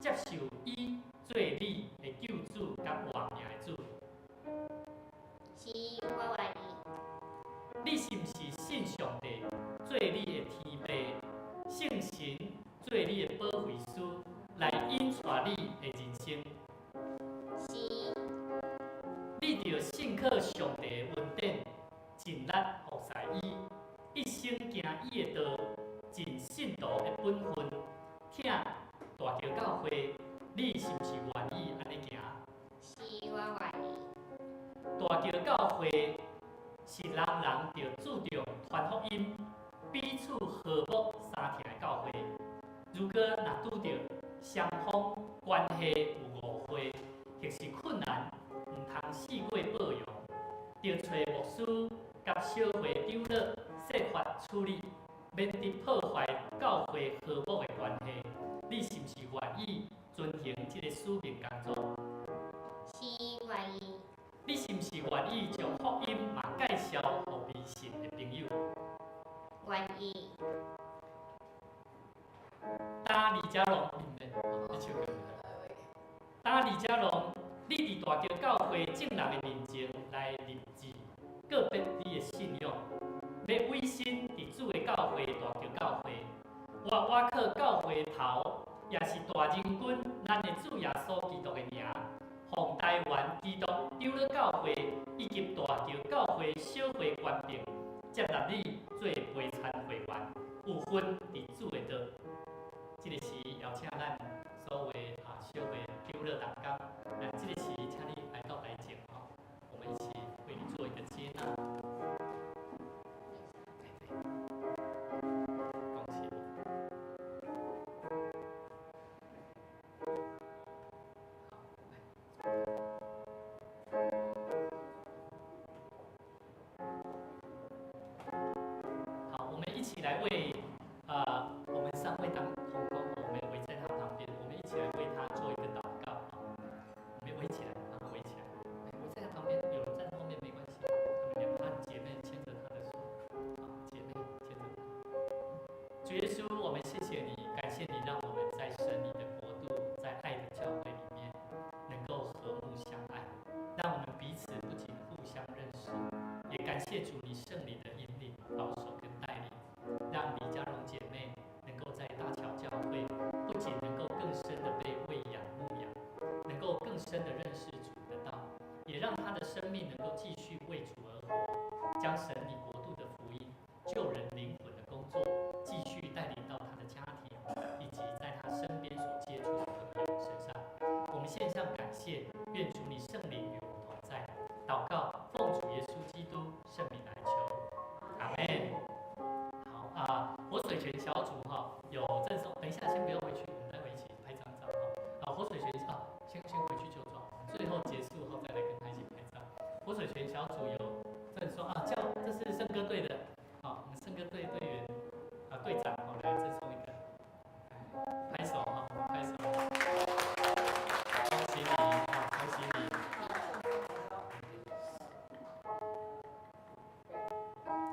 接受伊做你的救主佮活命的主？是，我願意。你是毋是信上帝做你的天父，聖神做你的保惠師，來引帶你的人生？是。你著信靠上帝的恩典，盡力服侍伊，一生行伊的道，盡信徒的本分，疼大橋教會，你是毋是願意按呢行？是，我願意。大橋教會是人人著注重傳福音、彼此和睦相疼的教會。如果若拄著雙方關關係有誤會，或是困難，毋通四過包容，著揣牧師佮小會長老設法處理，免得破壞教會和睦的關係。你是毋是願意遵行這个使命工作？是願意。你是毋是願意將福音嘛介紹予未信的朋友？願意。打李家龍，你唱歌。打李家龍，你佇大橋教會眾人的面前來立志，告別你的信仰，欲委身佇主的教會大橋教會，我倚靠教會頭，也是大仁君，咱的主耶穌基督的名，奉台灣基督長老教會以及大橋教會小會權柄，接納你做陪餐會員，有份佇主的道。這個時邀請咱所有的小會長老同工，來這個時請你來到台前吼，我們一起為你做一個接納。恭喜你！好，我們一起來為我們三位當同工，我們圍在他旁邊，我們一起來為他做一個禱告。我們圍起來，啊，圍起來，圍在他旁邊，有人站後面沒關係，他們兩個姐妹牽着他的手，啊，姐妹牽着他。主耶穌，我們謝謝你，感謝你讓我們在神你的國度，在愛的教會裡面，能夠和睦相愛，讓我們彼此不僅互相認識，也感謝主你聖靈的引領、保守跟帶領，讓李家榮姐妹能夠在大橋教會，不僅能夠更深的被餵養牧養，能夠更深的認識主的道，也讓她的生命能夠繼續為主而活，將神你國度的福音、救人靈魂的工作，繼續帶領到她的家庭以及在她身邊所接觸的朋友身上。我們獻上感謝，願主你聖靈與我們同在。禱告，奉主耶穌基督聖名來求，阿們。好啊，活水泉小組哈有贈送，等一下先不要回去，我們待會一起拍張照哈。啊，活水泉啊，先回去就座，最後結束後再來跟他一起拍照。活水泉小組有贈送啊，叫這是聖歌隊的，好，我們聖歌隊隊員啊隊長，好來贈送一個，拍手哈，拍手，恭喜你啊，恭喜你。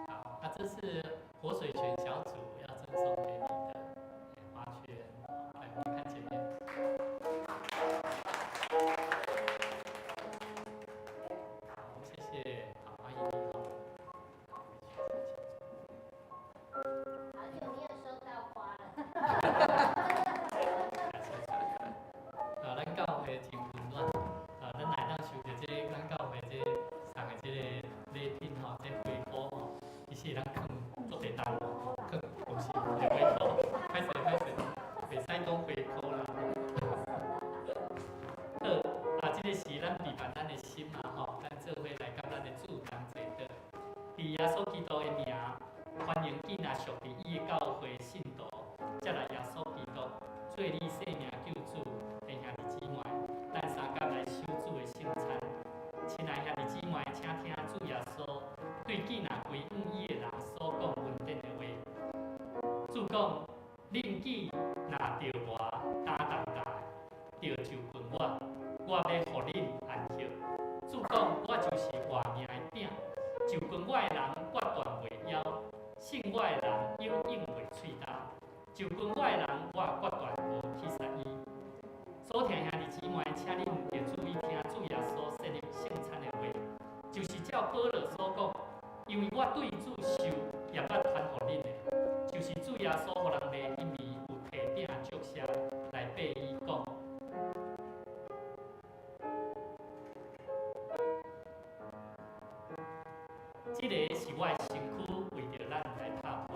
好，那這是活水泉小組要贈送給你的花圈，來，我們看前面。好，謝謝，好，歡迎你，好，好久沒有收到花了。啊，咱教會真溫暖，啊，咱來當收著這個，咱教會這送的這個禮品吼，這花箍吼，其實會當囥足濟冬吼，囥毋是花箍，歹勢歹勢，袂使講花箍啦。好，啊，這個是咱備辦咱的心嘛吼，咱做伙來佮咱的主同齊禱，佇耶穌基督的名，歡迎囝若屬佇伊的教會信徒，接納耶穌基督做你生命救主的兄弟姊妹，咱三甲來守主的聖餐。親愛兄弟姊妹，請聽主耶穌對囝若歸向伊的人所講恩典的話。主講：恁囝若著我擔重擔，著就近我，我欲予恁安息。主講：我就是活命的餅，就近我的人決斷袂枵，信我的人永遠袂喙焦。就近我的人，我決斷無去殺伊。所聽兄弟姊妹，請恁著注意聽主耶穌設立聖餐的話，就是照保羅所講，因為我對主受嚴密傳予恁的，就是主耶穌予人賣彼暝有提餅祝謝來擘伊講。這個是我的身軀，為著咱來拍破。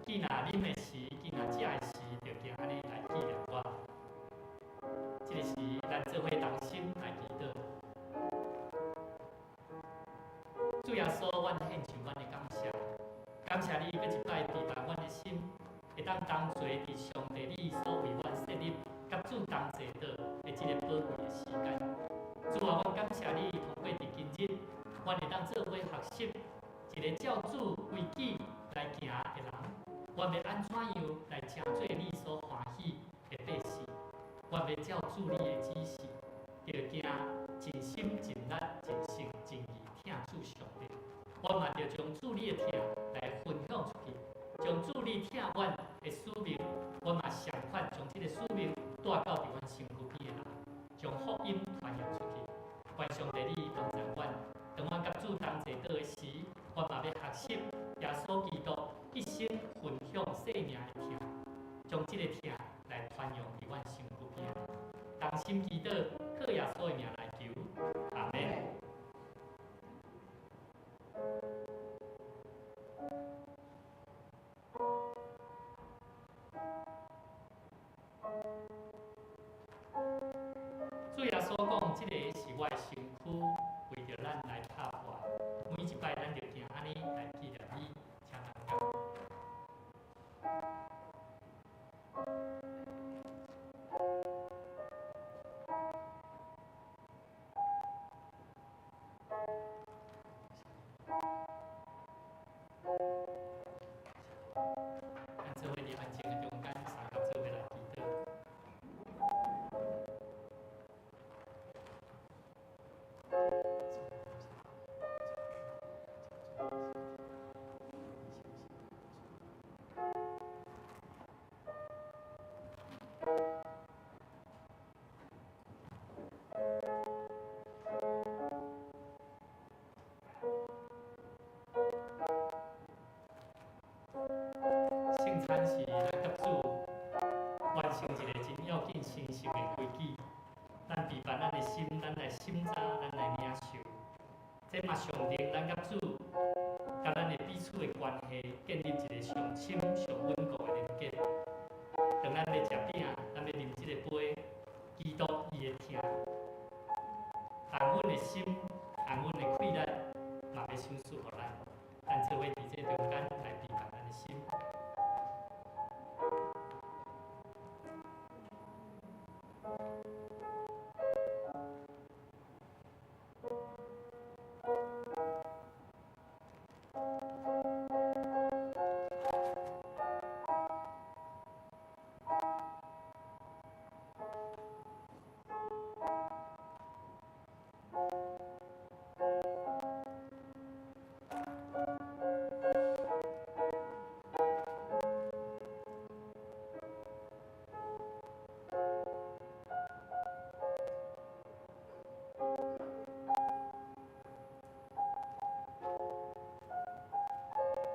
囝若啉的時，囝若食的時，就行按呢來紀念我。這個時，咱做伙同心來祈禱。主耶穌，阮獻上阮的感謝，感謝你閣一擺備辦阮的心，會當同齊佇上帝你所為阮設立，佮主同齊禱。這个寶貴的時間。主啊，阮感謝你，通過佇今日，阮會當做伙學習一个照主規矩來行的人。阮欲按怎樣來成做你所歡喜的百姓？阮欲照主你的指示，著行盡心盡力、盡性盡意疼主上帝。阮嘛著將主你的疼來分享出去，將主你疼阮的使命，阮嘛相款將這个使命帶到佇阮身軀邊的人，將福音傳揚出去。願上帝你幫助阮，當阮佮主同齊倒的時，阮嘛欲學習耶穌基督一生分享生命的疼，將這个疼來傳揚佇阮身軀邊。同心祈禱，靠耶穌的名來求，阿們。主耶穌講：這个是我的身軀，為著咱來拍破。每一擺咱就行按呢來紀念伊，請同感。咱做伙佇安靜的中間，相佮做伙來祈禱。聖餐是咱佮主完成一个真要緊神聖的規矩。咱備辦咱的心，咱來審查，咱來領受。這嘛象徵咱佮主、佮咱的彼此的關係，建立一個上深、上穩固的連結。當咱欲食餅，咱欲啉這个杯，基督伊的疼，按阮的心，按阮的氣力，嘛欲賞賜予咱。咱做伙佇這中間來備辦咱的心。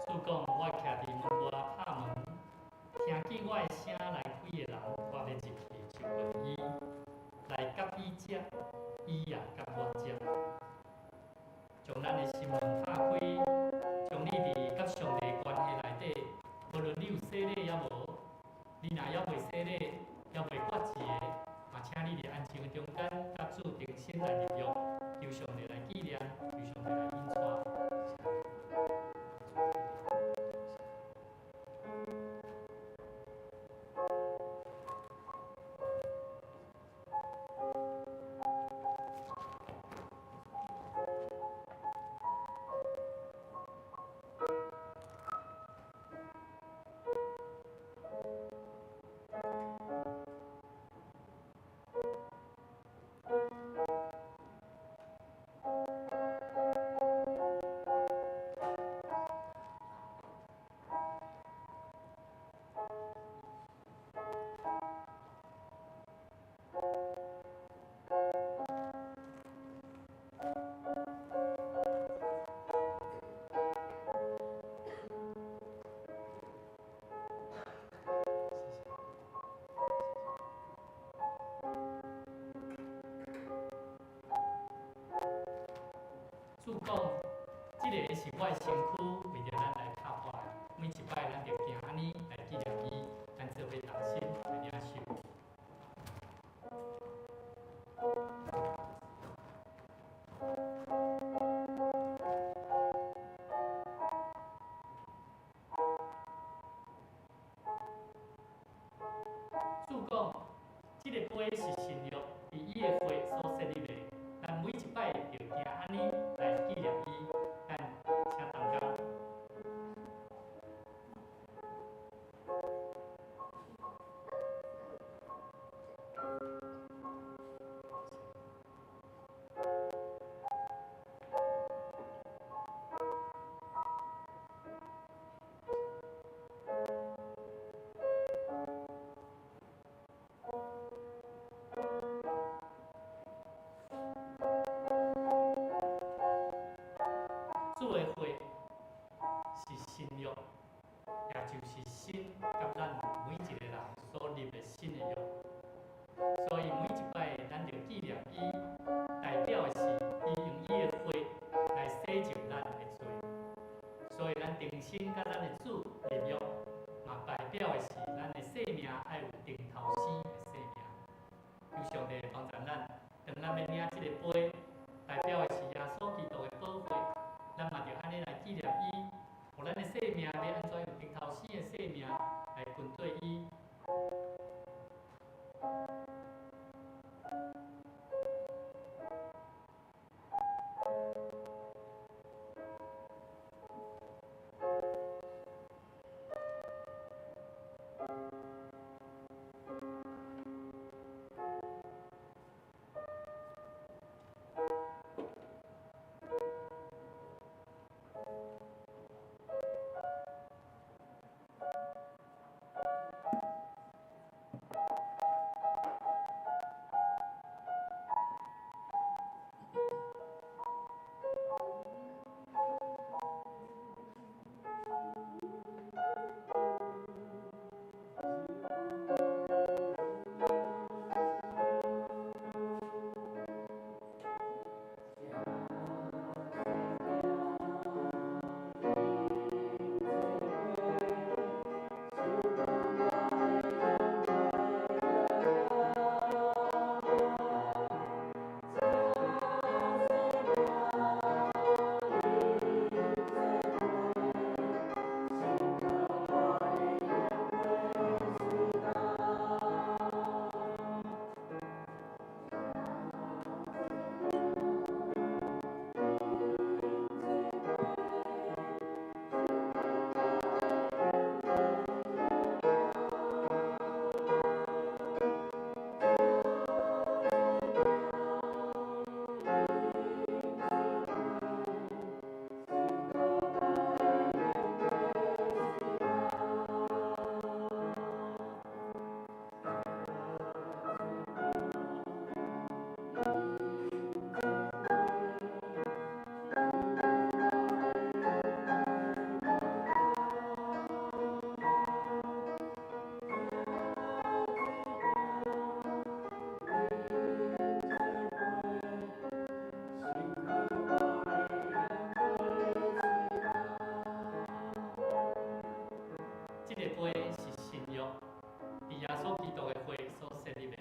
主講：我徛佇門外拍門，聽見我的聲來開的人，我欲入去就近伊，來佮伊食，伊也佮我食。將咱的心門拍開，將你佇佮上帝關係內底，無論你有洗禮抑無，你若猶未洗禮，猶未決志的，嘛請你佇安靜的中間，佮主重新來立約，求上帝來紀念，求上帝來引帶。主講，這个是我的身軀，為著咱來拍破的。每一擺咱就行按呢來紀念伊，咱做伙同心來領受。主講，這个杯是新約，佇新佮咱的主立約，嘛代表的是咱的生命愛有重頭生的生命。求上帝幫助咱，當咱欲領這个杯，代表的是耶穌基督的寶血，咱嘛著按呢來紀念伊，予咱的生命欲按怎用重頭生的生命來跟綴伊。這个杯是新約，佇耶穌基督的血所設立的。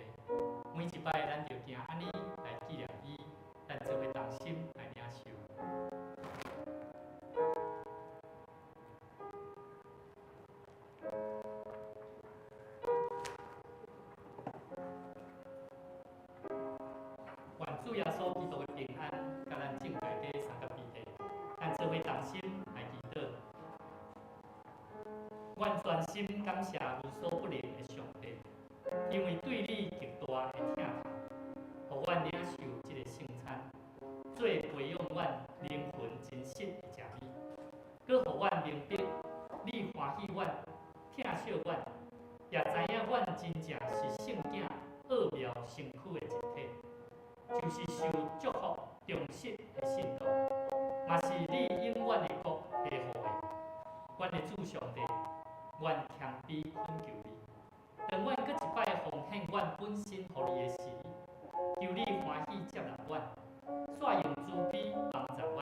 每一擺咱就行按呢來紀念伊，咱做伙同心來領受。願主耶穌基督的平安，佮咱眾大家相佮彼得，咱做伙同心來祈禱。阮全心感謝無所不能的上帝，因為對你極大的疼痛，予阮領受這个聖餐，做培養阮靈魂真實的食物，閣予阮明白你歡喜阮、疼惜阮，也知影阮真正是聖囝奧妙身軀的一體，就是受祝福忠實的信徒，嘛是你永遠的國庇護的。阮的主上帝，阮謙卑懇求你，當阮閣一擺奉獻阮本身予你的時，求你歡喜接納阮，煞用慈悲幫助阮，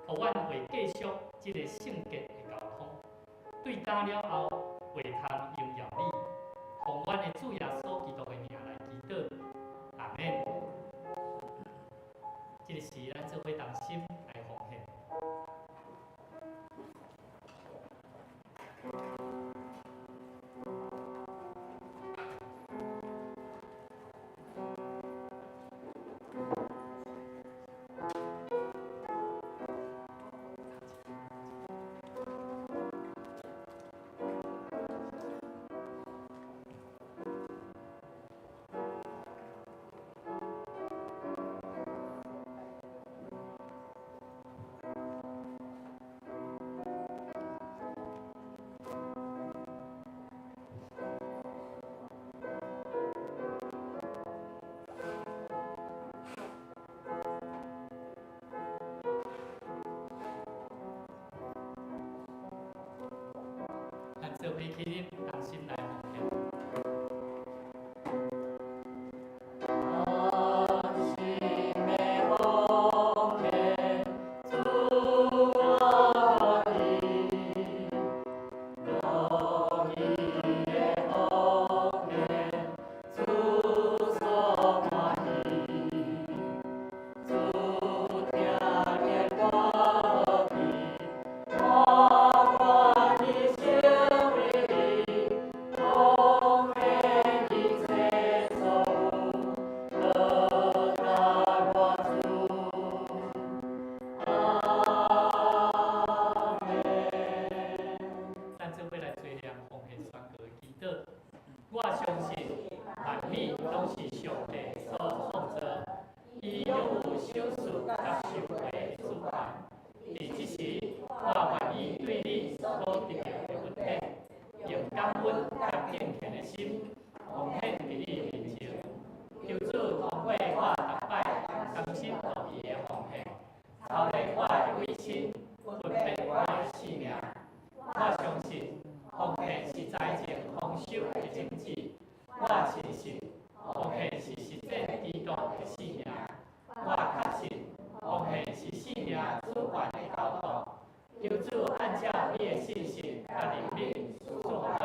予阮會繼續這个聖潔的交通，對今了後會通榮耀你，奉阮的主耶穌基督的名來祈禱，阿們。這个時，咱做伙同心來奉獻。咱做伙起立，同心來奉獻。同心的奉獻，主我歡喜。攏是上帝所創造，伊擁有賞賜佮收回的主權。佇這時，我願意對你所得著的恩典，用感恩佮敬虔的心，奉獻佇你面前。求主通過我逐擺甘心樂意的奉獻，操練我的委身，分別我的性命。我相信奉獻是財政豐收的種子。我深信奉獻是實踐基督的生命。我確信奉獻是生命主權的交託。求主按照你的信實佮憐憫賜予咱，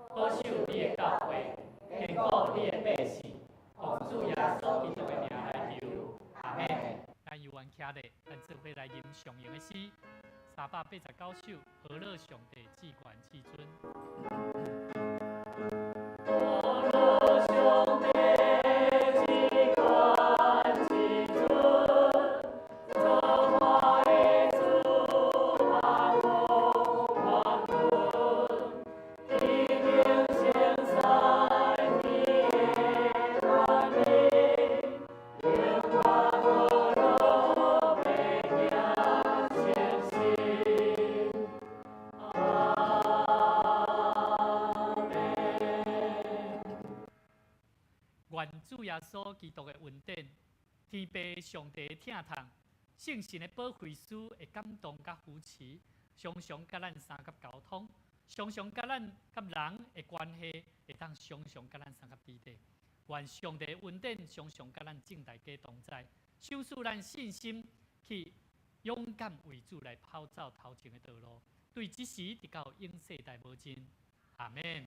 保守你的教會，堅固你的百姓。奉主耶穌基督的名來求，阿們。咱猶原徛咧，咱做伙來吟上用的詩，389首，何樂上帝至懸至尊。何樂上帝至懸至尊，造化的主萬王萬軍，天頂聖在天的權柄，永遠無落白行誠實。阿們。願主耶穌基督的恩典，天父上帝的疼痛，聖神的保惠師的感動佮扶持，常常佮咱相佮交通，常常佮咱佮人的關係，會當常常佮咱相佮佇底。願上帝的恩典常常佮咱眾大家同在，賞賜咱信心去勇敢為主來跑走頭前的道路，對這時直到永世代無盡。阿們。